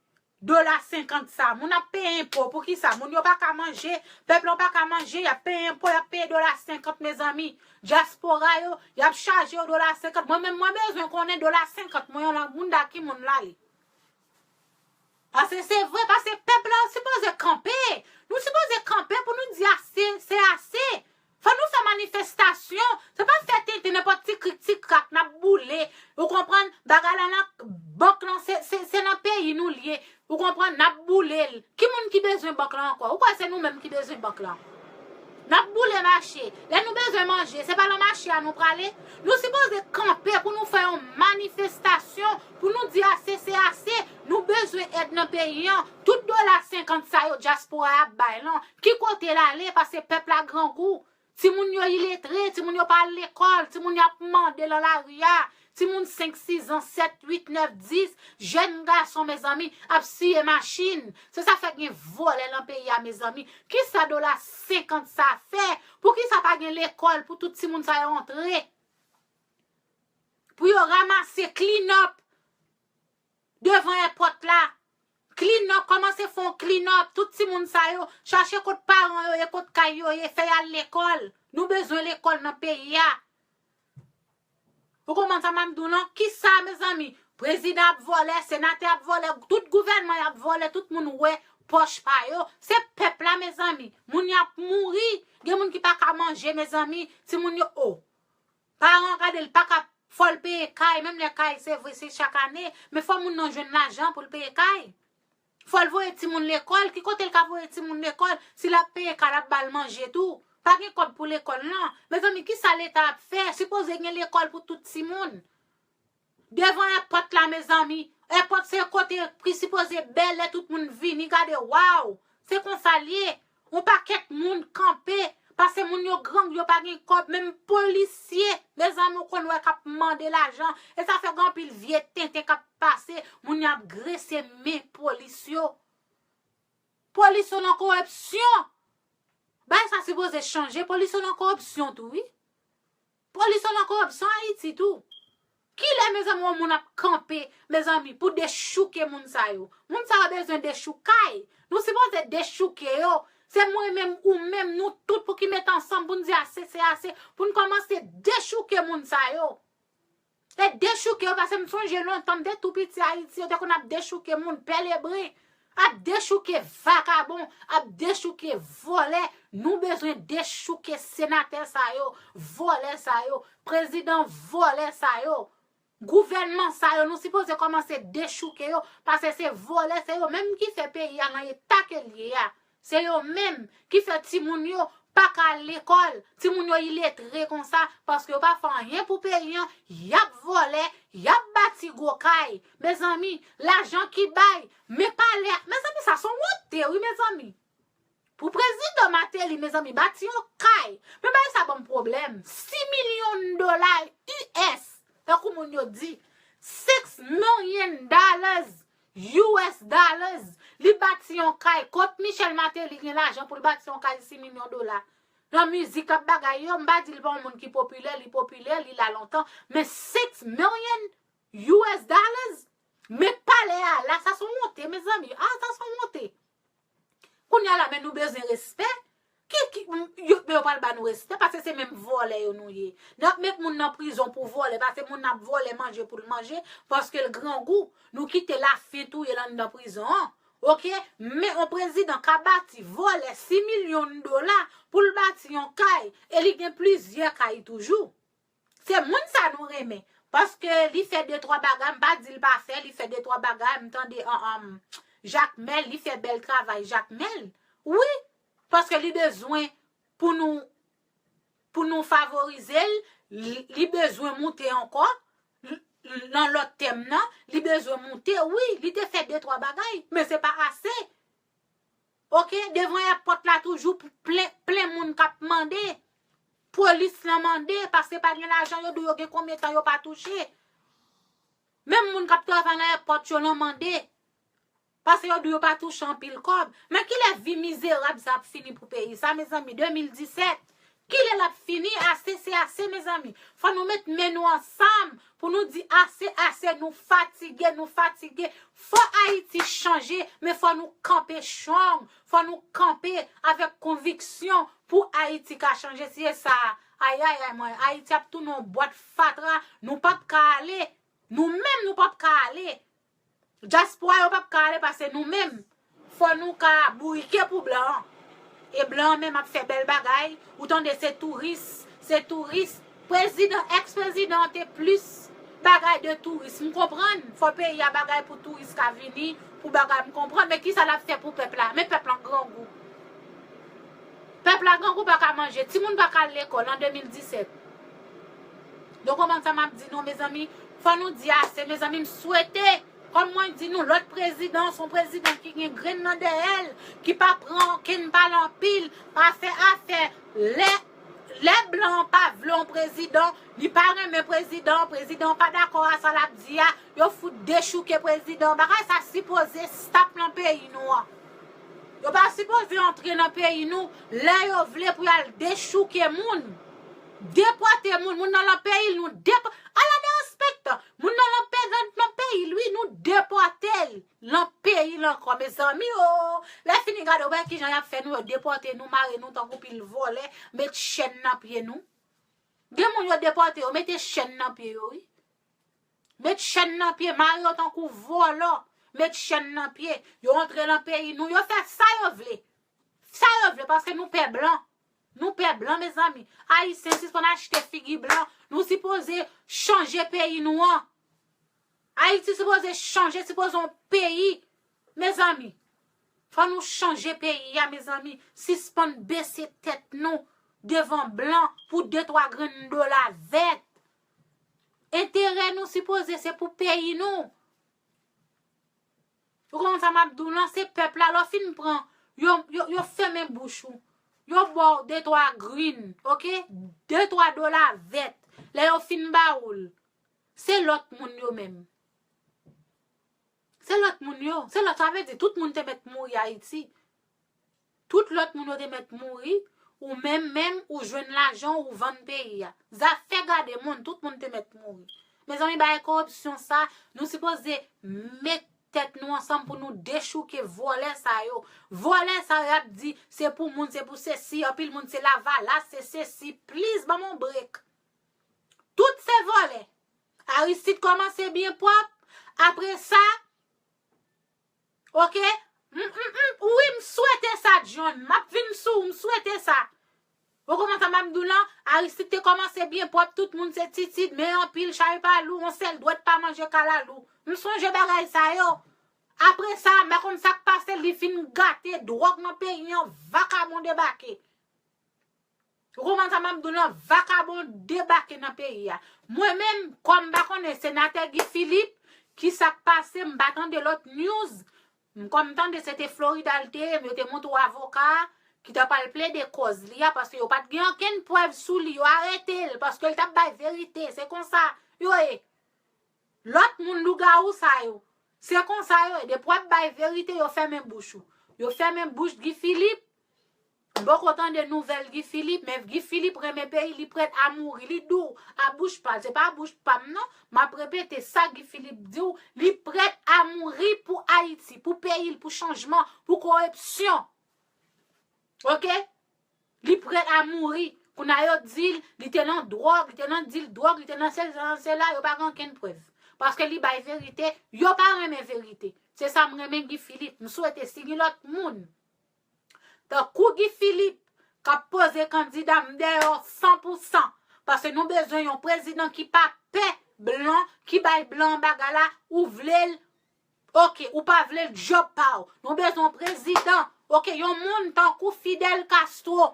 dola senkant sa. Moun ap peye enpo. Poukisa? Moun yo pa ka manje. Pèp lan pa ka manje. Y ap peye enpo. Y ap peye dola senkant, mezanmi. Dyaspora yo, y ap chaje yo dola senkant. Mwen menm, mwen bezwen konnen dola senkant mwen yo nan mounda ki moun l ale. Paske se vre, paske pèp la sipoze kanpe. Nou sipoze kanpe pou nou di ase, se ase. Fò nou fè manifestasyon. Se pa fè tenten, nenpòt ti krik ti krak, n ap boule. Ou konprann? Bagay la, nan bank lan, se, se, se nan peyi nou l ye. Ou konprann? N ap boule l. Ki moun ki bezwen bank lan ankò? Ou kwè se nou menm ki bezwen bank lan? N ap boule mache. Lè nou bezwen manje, se pa nan mache a nou prale? Nou sipoze kanpe pou nou fè yon manifestasyon, pou nou di ase, se ase. Nou bezwen èd nan peyi an. Tout dola senkant sa yo dyaspora a ap bay lan, ki kote l ale? Paske pèp la grangou. Timoun yo iletre, timoun yo pa al lekòl, timoun yo ap mande lan lari a. Timoun senk, sis an, sèt, uit, nèf, dis, jèn gason, mezanmi, ap siye machin. Se sa fè gen vòlè nan peyi a, mezanmi. Kisa dola senkant sa fè? Poukisa pa gen lekòl pou tout timoun sa yo antre? Pou yo ranmase clean up devan èpòt la. Clean up, kòmanse fè yon clean up. Tout timoun sa yo, chache kot paran yo ye, kot kay yo ye, fè y al lekòl. Nou bezwen lekòl nan peyi a. Ou konprann sa m ap di w lan? Kisa, mezanmi? Prezidan ap vòlè, senatè ap vòlè, tout gouvènman y ap vòlè, tout moun wè pòch pa yo. Se pèp la, mezanmi. Moun y ap mouri. Gen moun ki pa ka manje, mezanmi. Timoun yo, o. Paran an gade, li pa ka, fò l peye kay, menm lè kay, se vre, se chak ane, men fò moun nan jwenn lajan pou l peye kay. Fò l voye timoun lekòl. Ki kote l ka voye timoun lekòl? Si l ap peye kay, l ap ba l manje tou. Pa gen kòb pou lekòl, non. Mezanmi, kisa Leta ap fè? Sipoze gen lekòl pou tout timoun. Devan èpòt la, mezanmi. Èpòt se kote ki sipoze bèlè, tout moun vini gade, waw. Se konsa l ye. Yon pakèt moun kanpe, paske moun yo grangou, yo pa gen kòb, menm polisye, mezanmi, ou konn wè k ap mande lajan. E sa fè gen anpil vye tenten k ap pase, moun yo ap grese men polis yo. Polis yo nan koripsyon. Bagay sa sipoze chanje, polis yo nan koripsyon tou, wi. Polis yo nan koripsyon Ayiti tou. Kilè, mezanmi, yon moun ap kanpe, mezanmi, pou dechouke moun sa yo? Moun sa yo bezwen dechoukay. Nou sipoze dechouke yo. Se mwen menm, ou menm, nou tout pou ki mete ansanm pou n di ase, se ase, pou n kòmanse dechouke moun sa yo. E dechouke yo, paske m sonje lontan, m te tou piti Ayiti, yo te konn ap dechouke moun, pè lebren, ap dechouke vakabon, ap dechouke vòlè. Nou bezwen dechouke senatè sa yo, vòlè sa yo, prezidan vòlè sa yo, gouvènman sa yo. Nou sipoze kòmanse dechouke yo, paske se vòlè, se yo menm ki fè peyi a nan eta ke l ye a. Se yo menm ki fè timoun yo pa ka al lekòl, timoun yo iletre konsa, paske yo pa fè anyen pou peyi an, y ap vòlè, y ap bati gwo kay. Mezanmi, lajan ki bay, men palè, mezanmi, sa se yon wonte, wi, mezanmi. Pou prezidan Martelly, mezanmi, bati yon kay. Men bagay sa ban m pwoblèm. Sis milyon dola U S. Tankou moun yo di, six million dollars, U S dollars. Li bati yon kay. Kot Michel Martelly gen lajan pou l bati yon kay sis milyon dola? Nan mizik, ap bagay yo, m pa di l pa yon moun ki popilè, li popilè, li la lontan. Men six million U S dollars? Men palè a la, sa se yon wonte, mezanmi. Ah, sa se yon wonte. Kounye a la, men nou bezwen respè. Ki, ki, m, yo, men yo pral ba nou respè, paske se menm vòlè yo nou ye. N ap met moun nan prizon pou vòlè, paske moun nan ap vòlè manje pou l manje, paske l grangou. Nou kite lafen touye l anndan prizon an. Oke? Men yon prezidan ka bati, vòlè sis milyon dola pou l bati yon kay, e li gen plizyè kay toujou. Se moun sa nou renmen. Paske li fè de twa bagay, m pa di l pa fè, li fè de twa bagay, m tande, an, an, Jakmèl, li fè bèl travay, Jakmèl. Wi, paske li bezwen pou nou, pou nou favorize l, li, li bezwen moute ankò, l, l, nan lòt tèm nan, li bezwen moute, wi, li te fè de twa bagay, men se pa ase. Oke, devan èpòt la toujou plen, plen moun k ap mande. Polis lan mande, paske pa gen lajan, yo di yo gen konbyen tan yo pa touche. Menm moun k ap travay nan èpòt yo lan mande. Paske yo di yo pa touche anpil kòb. Men kilè vi mizerab sa ap fini pou peyi sa, mezanmi, de mil disèt? Kilè l ap fini? Ase se ase, mezanmi. Fò nou met men nou ansanm pou nou di ase, ase, nou fatige, nou fatige. Fò Ayiti chanje, men fò nou kanpe strong. Fò nou kanpe avèk konviksyon pou Ayiti ka chanje. Si e sa, ayayay, mwen, Ayiti ap tounen yon bwat fatra, nou p ap ka ale. Nou menm, nou p ap ka ale. Dyaspora yo p ap ka ale paske nou menm, fò nou ka bourike pou blan an. E blan an menm ap fè bèl bagay. Ou tande se touris, se touris. Prezidan, èks prezidan an te plis bagay de touris. M konprann, fò peyi a bagay pou touris ka vini, pou bagay m konprann. Men kisa l ap fè pou pèp la? Men pèp lan grangou. Pèp la grangou pa ka manje. Timoun pa ka al lekòl an de mil disèt. Donk, konprann sa m ap di nou, mezanmi? Fò nou di ase, mezanmi. M swete, kòm mwen di nou, lòt prezidan, se yon prezidan ki gen grenn nan dèyè l, ki pa pran okenn pale anpil, pa fè afè. Lè, Lè blan an pa vle yon prezidan, li pa renmen prezidan, prezidan an pa dakò a sa l ap di a, yo fout dechouke prezidan. Bagay sa sipoze stop nan peyi nou an. Yo pa sipoze antre nan peyi nou lè yo vle pou y al dechouke moun, depòte moun, moun nan lan peyi l, nou depò-, ala de respèktan. Moun nan lan pe-, nan, nan peyi l, wi, nou depòte l lan peyi l ankò, mezanmi o. Lè fini gade, w wè kijan y ap fè nou, yo depòte nou, mare nou tankou pil vòlè, met chèn nan pye nou. Gen moun yo depòte, yo mete chèn nan pye yo, wi. Met chèn nan pye, mare yo tankou vòlò. Met chèn nan pye. Yo antre lan peyi nou, yo fè sa yo vle. Sa yo vle, paske nou pè blan. Nou pè blan, mezanmi. Ayisyen sispann achte figi blan. Nou sipoze chanje peyi nou an. Ayiti sipoze chanje, sipoze yon peyi. Mezanmi, fò nou chanje peyi a, mezanmi. Sispann bese tèt nou devan blan pou de twa grenn dola vèt. Enterè nou sipoze se pou peyi nou. Ou konprann sa m ap di w lan? Se pèp la, lè w fin pran, yo, yo, yo fèmen bouch ou. Yo ba w de twa grenn, oke? De twa dola vèt. Lè yo fin ba ou l, se lòt moun yo menm. Se lòt moun yo. Se lòt, sa vle di tout moun te mèt mouri Ayiti. Tout lòt moun yo te mèt mouri, ou menm, menm, ou jwenn lajan, ou vann peyi a. Zafè gade moun, tout moun te mèt mouri. Mezanmi, bagay koripsyon sa, nou sipoze met tèt nou ansanm pou nou dechouke vòlè sa yo. Vòlè sa yo ap di, se pou moun, se pou sesi, anpil moun se lavalas, se sesi. Please, ban m yon break. Tout se vòlè. Aristid kòmanse byen pwòp, apre sa, oke? M, m, m, wi, m swete sa, John. M ap vin sou ou, m swete sa. Ou konprann sa m ap di w lan? Aristid te kòmanse byen pwòp, tout moun se Titid, men anpil chay pa lou, yon sèl dwèt pa manje kalalou. M sonje bagay sa yo. Apre sa, m pa konn sa k pase, li fin gate dwòg nan peyi an, vakabon debake. Ou konprann sa m ap di w lan? Vakabon debake nan peyi a. Mwen menm, kòm m pa konnen senatè Guy Philippe, ki sa k pase, m pa tande lòt news. M, kòm m tande se te Florida l te ye, yo te montre w avoka a, ki ta pral plede kòz li a, paske yo pa t gen okenn prèv sou li, yo arete l, paske l t ap bay verite, se konsa yo ye. Lòt moun lougawou sa yo, se konsa yo ye, depi w ap bay verite, yo fèmen bouch ou. Yo fèmen bouch Guy Philippe. M poko tande nouvèl Guy Philippe, men Guy Philippe renmen peyi, li prèt a mouri, li di w a bouch pa l, se pa a bouch pa m non, m ap repete sa Guy Philippe di w, li prèt a mouri pou Ayiti, pou peyi l, pou chanjman, pou koripsyon. Oke? Li prèt a mouri. Kounye a yo di l, li te nan dwòg, li te nan dil dwòg, li te nan sesi, nan sela, yo pa gen okenn prèv. Paske li bay verite, yo pa renmen verite. Se sa m renmen Guy Philippe. M swete si gen lòt moun tankou Guy Philippe k ap poze kandida, m dèyè w san pou san. Paske nou bezwen yon prezidan ki pa pè blan, ki bay blan bagay la, ou vle l, oke, ou pa vle l, djòb pa w. Nou bezwen yon prezidan, oke, yon moun tankou Fidel Castro.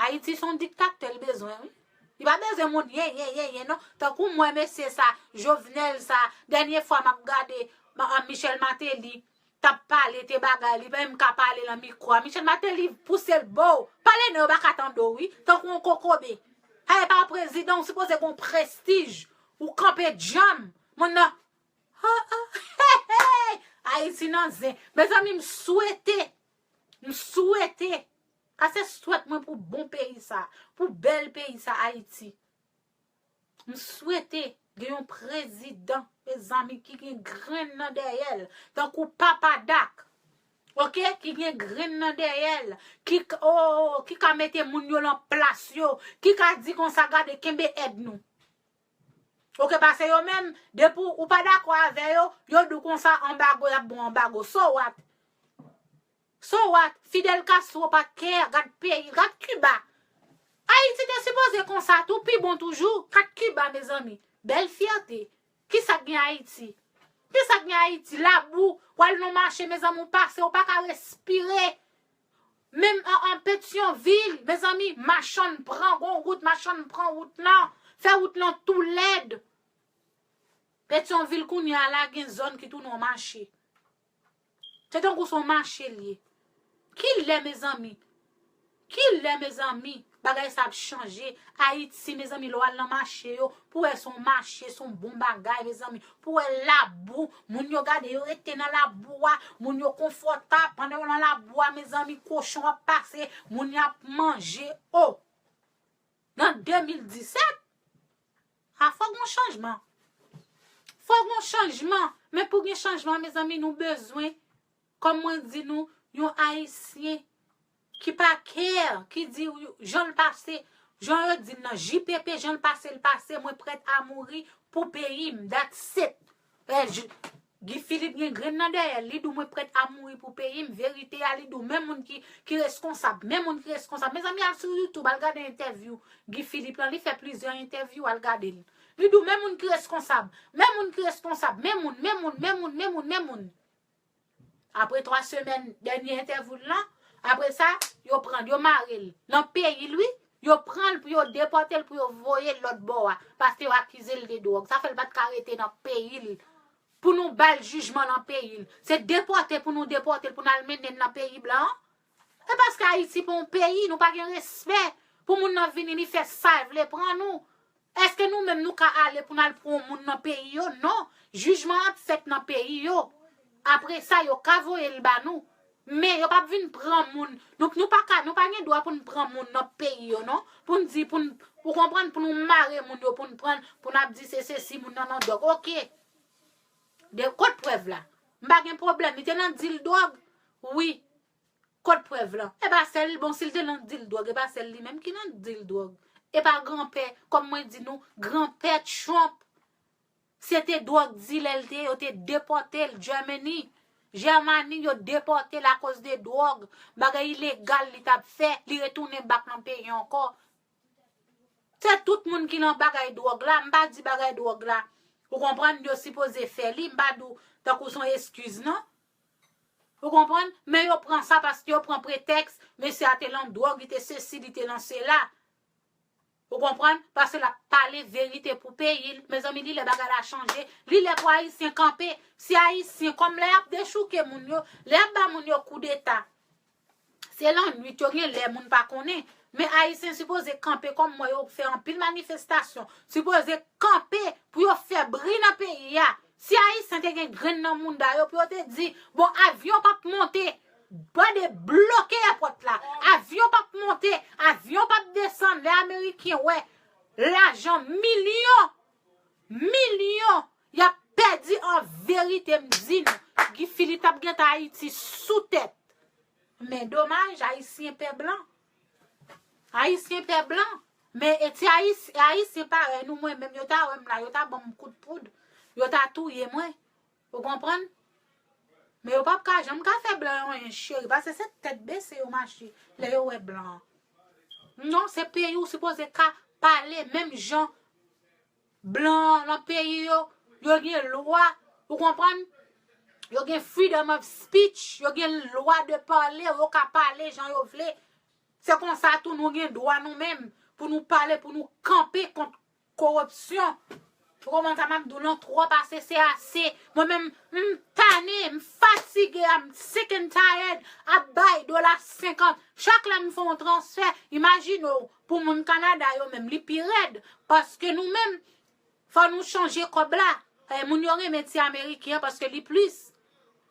Ayiti se yon diktatè l bezwen, wi. Li pa bezwen moun yen, yen, yen, yen, non. Tankou mwen, mesye sa, Jovenel sa, dènye fwa m ap gade, ma-, a, Michel Martelly, t ap pale, te bagay, li pa menm ka pale lan mikwo a. Michel Martelly pouse l bò w. Pale non, yo pa ka tande w, wi. Tankou yon kokobe. Sa e pa prezidan, ou sipoze gen yon prestij. Ou kanpe djanm. Moun nan, oh, oh, hey, hey! Ayiti nan zen. Mezanmi, m swete, m swete, sa se swèt mwen pou bon peyi sa, pou bèl peyi sa, Ayiti. M swete gen yon prezidan, mezanmi, ki gen grenn nan dèyè l, tankou Papa Dak, oke, ki gen grenn nan dèyè l, ki k-, o, o, o, ki ka mete moun yo lan plas yo, ki ka di konsa, gade, kenbe èd nou. Oke, paske yo menm, depi w pa dakò avè yo, yo di w konsa, anbago, y ap ba w anbago. So what? So what? Fidel Castro pa t care, gad peyi, gad Kiba. Ayiti te sipoze konsa tou, pi bon toujou. Gad Kiba, mezanmi. Bèl fyète. Kisa k gen Ayiti? Kisa k gen Ayiti? Labou, w al nan mache, mezanmi, ou pase, ou pa ka respire. Menm an, an Petyonvil, mezanmi, machann pran gon wout, machann pran wout lan, fè wout lan tou lèd. Petyonvil kounye a la gen zòn ki tounen yon mache. Se tankou se yon mache l ye. Kilè, mezanmi? Kilè, mezanmi? Bagay sa ap chanje. Ayiti, mezanmi, lè w al nan mache yo, pou wè se yon mache, se yon bon bagay, mezanmi. Pou wè labou, moun yo gade, yo rete nan labou a, moun yo konfòtab. Pandan yo nan labou a, mezanmi, kochon ap pase, moun yo ap manje. O! Nan de mil disèt, a fò gen yon chanjman. Fò gen yon chanjman. Men pou gen chanjman, mezanmi, nou bezwen, kòm mwen di nou, yon Ayisyen ki pa care, ki di jan l pase, jan yo di l nan J P P, jan l pase, l pase, mwen prèt a mouri pou peyi m. That's it. Eh, J- Guy Philippe gen grenn nan dèyè l, li di w mwen prèt a mouri pou peyi m, verite a, li di w men moun ki, ki reskonsab, men moun ki reskonsab. Mezanmi, al sou YouTube, al gade entèvyou Guy Philippe lan, li fè plizyè entèvyou, al gade l. Li di w men moun ki reskonsab, men moun ki reskonsab, men moun, men moun, men moun, men moun, men moun. Apre twa semèn, dènye entèvyou l lan, apre sa, yo pran l, yo mare l. Nan peyi l, wi, yo pran l pou yo depòte l, pou yo voye l lòt bò a, paske yo akize l de dwòg. Sa fè l pa t ka rete nan peyi l. Pou nou ba l jijman nan peyi l. Se depòte pou nou depòte l, pou n al mennen l nan peyi blan an. E paske Ayiti pa yon peyi, nou pa gen respè. Pou moun nan vini, li fè sa l vle, pran nou. Èske nou menm nou ka ale pou n al pran yon moun nan peyi yo? Non. Jijman ap fèt nan peyi yo. Apre sa, yo ka voye l ba nou. Men yo p ap vin pran moun. Nou, nou pa ka, nou pa gen dwa pou n pran moun nan peyi yo, non. Pou n di, pou n, ou konprann, pou nou mare moun yo, pou n pran, pou n ap di se sesi, moun nan nan dwòg. Oke. De, kot prèv la? M pa gen pwoblèm. Li te nan dil dwòg? Wi. Kot prèv lan? E pa sèl, bon, si l te nan dil dwòg, e pa sèl li menm ki nan dil dwòg. E pa granpè, kòm mwen di nou, granpè Trump, se te dwòg dilè l te ye, yo te depòte l Germany. Jèmani, yo depòte l akoz de dwòg. Bagay ilegal li t ap fè, li retounen bak nan peyi ankò. Se tout moun ki nan bagay dwòg la, m pa di bagay dwòg la. Ou konprann, yo sipoze fè li, m pa di w tankou se yon eskiz, non. Ou konprann? Men yo pran sa paske yo pran pretèks, mesye a te lan dwòg, li te sesi, li te lan sela. Ou konprann? Paske l ap pale verite pou peyi l. Mezanmi, li lè bagay la chanje. Li lè pou Ayisyen kanpe. Si Ayisyen, kòm lè y ap dechouke moun yo, lè y ap ba moun yo koudeta, se lannwit, yo gen lè moun pa konnen. Men Ayisyen sipoze kanpe kòm mwen, yo fè anpil manifestasyon. Sipoze kanpe pou yo fè bri nan peyi a. Si Ayisyen te gen grenn nan mounda yo, pou yo te di, bon, avyon p ap monte, bande bloke èpòt la. Avyon p ap monte, avyon p ap desann. Lè Ameriken wè lajan milyon, milyon, y ap pèdi an verite, m di nou. Guy Philippe t ap gentan Ayiti sou tèt. Men domaj, Ayisyen pè blan. Ayisyen pè blan. Men e ti Ayis-, Ayisyen parèy nou, mwen menm, yo ta wè m la, yo ta ban m kout poud. Yo ta touye mwen. Ou konprann? Men yo p ap ka janm ka fè blan yo anyen, cheri, paske se tèt bese yo mache lè yo wè blan an. Non, se peyi w sipoze ka pale menm jan blan an lan peyi yo, yo gen lwa, ou konprann? Yo gen freedom of speech, yo gen lwa de pale, yo ka pale jan yo vle. Se konsa tou nou gen dwa nou menm pou nou pale, pou nou kanpe kont koripsyon. Ou konprann sa m ap di w lan, twò pase se ase. Mwen menm, m tane, m fatige, I'm sick and tired ap bay dola senkant. Chak lè m fè yon transfè, imajine w, pou moun Kanada yo menm, li pi rèd. Paske nou menm, fò nou chanje kòb la. E, moun yo renmen ti ameriken an paske li plis.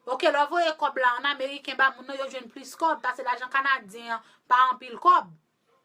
Oke, lè w voye kòb la an ameriken ba moun nan, yo jwenn plis kòb, paske lajan kanadyen an pa anpil kòb.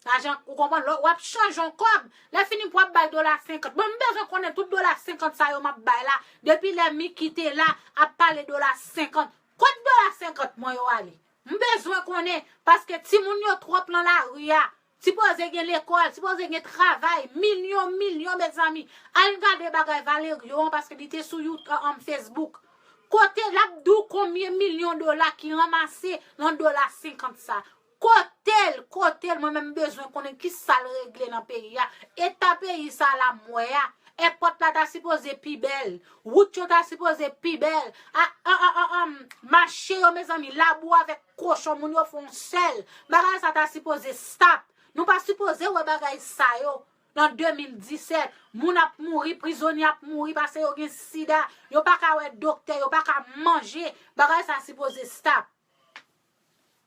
Lajan, ou konprann, lè w ap chanje yon kòb, lè fini pou w ap bay dola senkant. Bon, m bezwen konnen tout dola senkant sa yo m ap bay la, depi lè Miki te la, ap pale dola senkant. Kot dola senkant mwen yo ale? M bezwen konnen, paske timoun yo twòp lan lari a. Sipoze gen lekòl, sipoze gen travay, milyon, milyon, mezanmi. Al gade bagay Valerio an, paske li te sou You-, an, an, Facebook. Kote l ap di w konbyen milyon dola ki ranmase lan dola senkant sa? Kote l, kote l, mwen menm m bezwen konnen kisa l regle nan peyi a. Eta peyi sa la m wè a. Èpòt la ta sipoze pi bèl. Wout yo ta sipoze pi bèl. A, a, a, a, a, mache yo, mezanmi, labou avèk kochon, moun yo fè yon sèl. Bagay sa ta sipoze stop. Nou pa sipoze wè bagay sa yo. Nan de mil disèt, moun ap mouri, prizonye ap mouri paske yo gen sida. Yo pa ka wè doktè, yo pa ka manje. Bagay sa sipoze stop.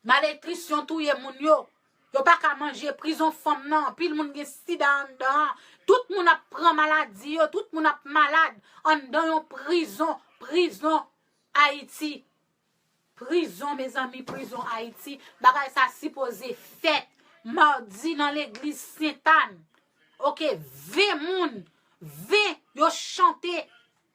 Malnitrisyon touye moun yo. Yo pa ka manje, prizon fanm nan, anpil moun gen sida anndan an. Tout moun ap pran maladi yo, tout moun ap malad anndan yon prizon, prizon Ayiti. Prizon, mezanmi, prizon Ayiti. Bagay sa sipoze fèt madi nan legliz Sentàn. Oke, ven moun, ven yo chante.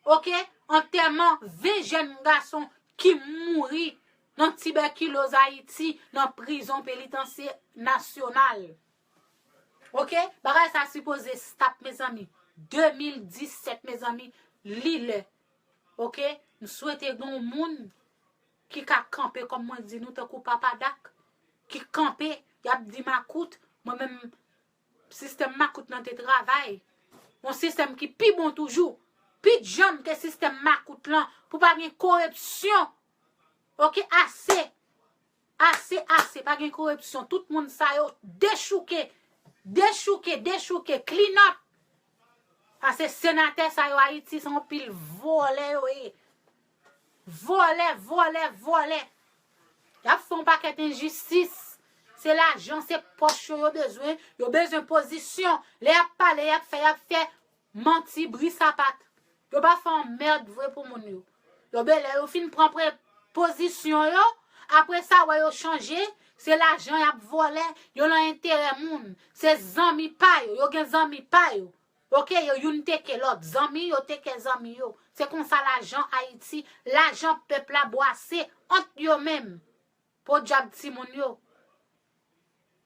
Oke, antèman ven jèn gason ki mouri nan tibèkiloz Ayiti, nan prizon penitansye nasyonal. Oke, bagay sa sipoze stop, mezanmi. De mil disèt, mezanmi, li lè. Oke, m swete gen yon moun ki ka kanpe, kòm mwen di nou, tankou Papa Dak, ki kanpe, y ap di makout, mwen menm, sistèm makout lan te travay. Yon sistèm ki pi bon toujou, pi djanm ke sistèm makout lan, pou pa gen koripsyon. Oke, ase. Ase, ase, pa gen koripsyon. Tout moun sa yo dechouke, dechouke, dechouke, clean up. Pase senatè sa yo Ayiti, se yon pil vòlè yo ye. Vòlè, vòlè, vòlè. Y ap fè yon pakèt enjistis. Se lajan, se pòch yo, yo bezwen. Yo bezwen pozisyon. Lè y ap pale, y ap fè, y ap fè. Manti, bri sapat. Yo pa fè yon mèd vre pou moun yo. Yo belè, yo fin pran pre-, pozisyon yo. Apre sa, wè yo chanje. Se lajan y ap vòlè. Yo lan enterè moun. Se zanmi pa yo. Yo gen zanmi pa yo. Oke, yo youn teke lòt. Zanmi yo teke zanmi yo. Se konsa lajan Ayiti, lajan pèp la bwase ant yo menm. Podyab timoun yo.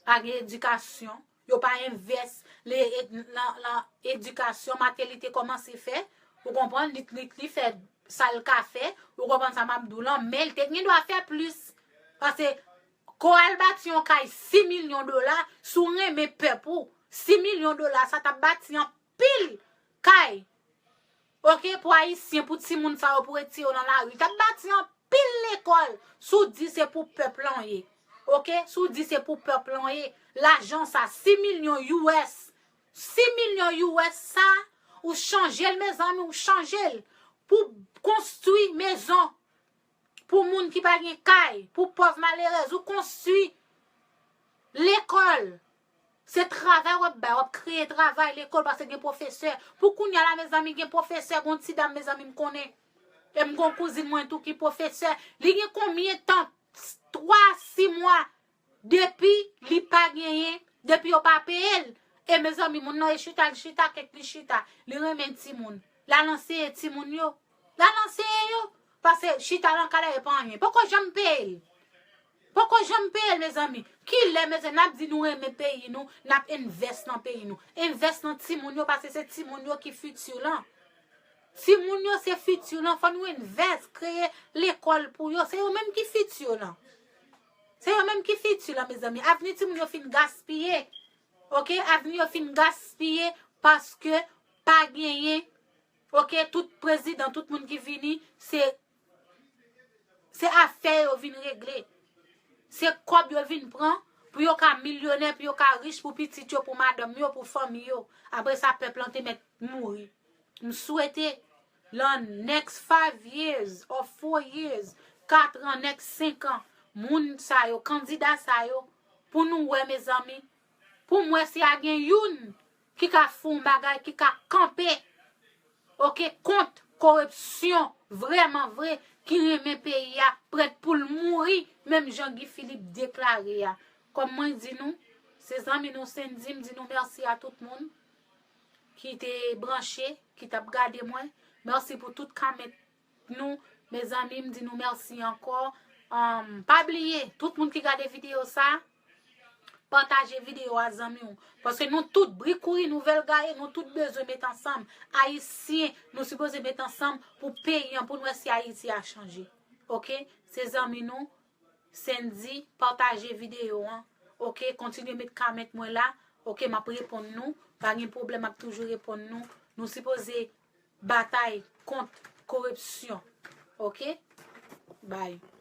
Pa gen edikasyon. Yo pa envès le, ed-, lan, lan edikasyon. Martelly te kòmanse fè. Ou konprann? Li, li, li fè sa l ka fè. Ou konprann sa m ap di w lan? Men l te gen dwa fè plis. Pase, ko al bati yon kay sis milyon dola, si w renmen pèp ou, sis milyon dola, sa t ap bati anpil kay. Oke, pou Ayisyen, pou timoun sa yo, pou retire yo nan lari. L t ap bati anpil lekòl, si w di se pou pèp lan ye. Oke, si w di se pou pèp lan ye. Lajan sa, sis milyon U S. Sis milyon U S sa, ou chanje l, mezanmi, ou chanje l. Pou konstwi mezon. Pou moun ki pa gen kay, pou pòv malerèz, ou konstwi lekòl. Se travay w ap bay, w ap kreye travay lekòl, pase gen pwofesè. Pou kounye a la, mezanmi, gen pwofesè, gon ti dam, mezanmi, m konnen. E m gon kouzin mwen tou ki pwofesè. Li gen konbyen tan? Twa, sis mwa. Depi li pa genyen, depi yo pa peye l. E mezanmi, moun nan e chita, li chita, kèk li chita. Li renmen timoun. L al anseye timoun yo. L al anseye yo. Pase chita lan kay la e pa anyen. Poko janm peye l. Poko janm peye l, mezanmi. Kilè, mezanmi, n ap di nou renmen peyi nou, n ap envès nan peyi nou. Envès nan timoun yo, pase se timoun yo ki fiti lan. Timoun yo se fiti lan, fò nou envès, kreye lekòl pou yo. Se yo menm ki fiti lan. Se yo menm ki fiti lan, mezanmi. Avni timoun yo fin gaspiye. Oke, avni yo fin gaspiye paske pa genyen. Oke, tout prezidan, tout moun ki vini, se, se afè yo vin regle. Se kòb yo vin pran pou yo ka milyonè, pou yo ka rich, pou pitit yo, pou madanm yo, pou fanmi yo. Apre sa, pèp lan te mèt mouri. M swete, lan next five years or four years, kat an, next senk an, moun sa yo, kandida sa yo, pou nou wè, mezanmi, pou m wè si a gen youn ki ka fè yon bagay, ki ka kanpe, oke, kont koripsyon, vrèman vre, ki renmen peyi a, prèt pou l mouri, menm jan Guy Philippe deklare a. Kòm mwen di nou, se zanmi nou Sendy, m di nou mèsi a tout moun ki te branche, ki t ap gade mwen. Mèsi pou tout kòmantè nou, mezanmi, m di nou mèsi ankò. Um, pa bliye, tout moun ki gade videyo sa, pataje videyo a zanmi w. Paske nou tout, bri kouri, nouvèl gaye, nou tout bezwen met ansanm. Ayisyen, nou sipoze met ansanm pou peyi an, pou n wè si Ayiti a chanje. Oke? Se zanmi nou, Sendy, pataje videyo an. Oke, kontinye met kòmantè mwen la. Oke, m ap reponn nou. Pa gen pwoblèm, m ap toujou reponn nou. Nou sipoze batay kont koripsyon. Oke? Bye.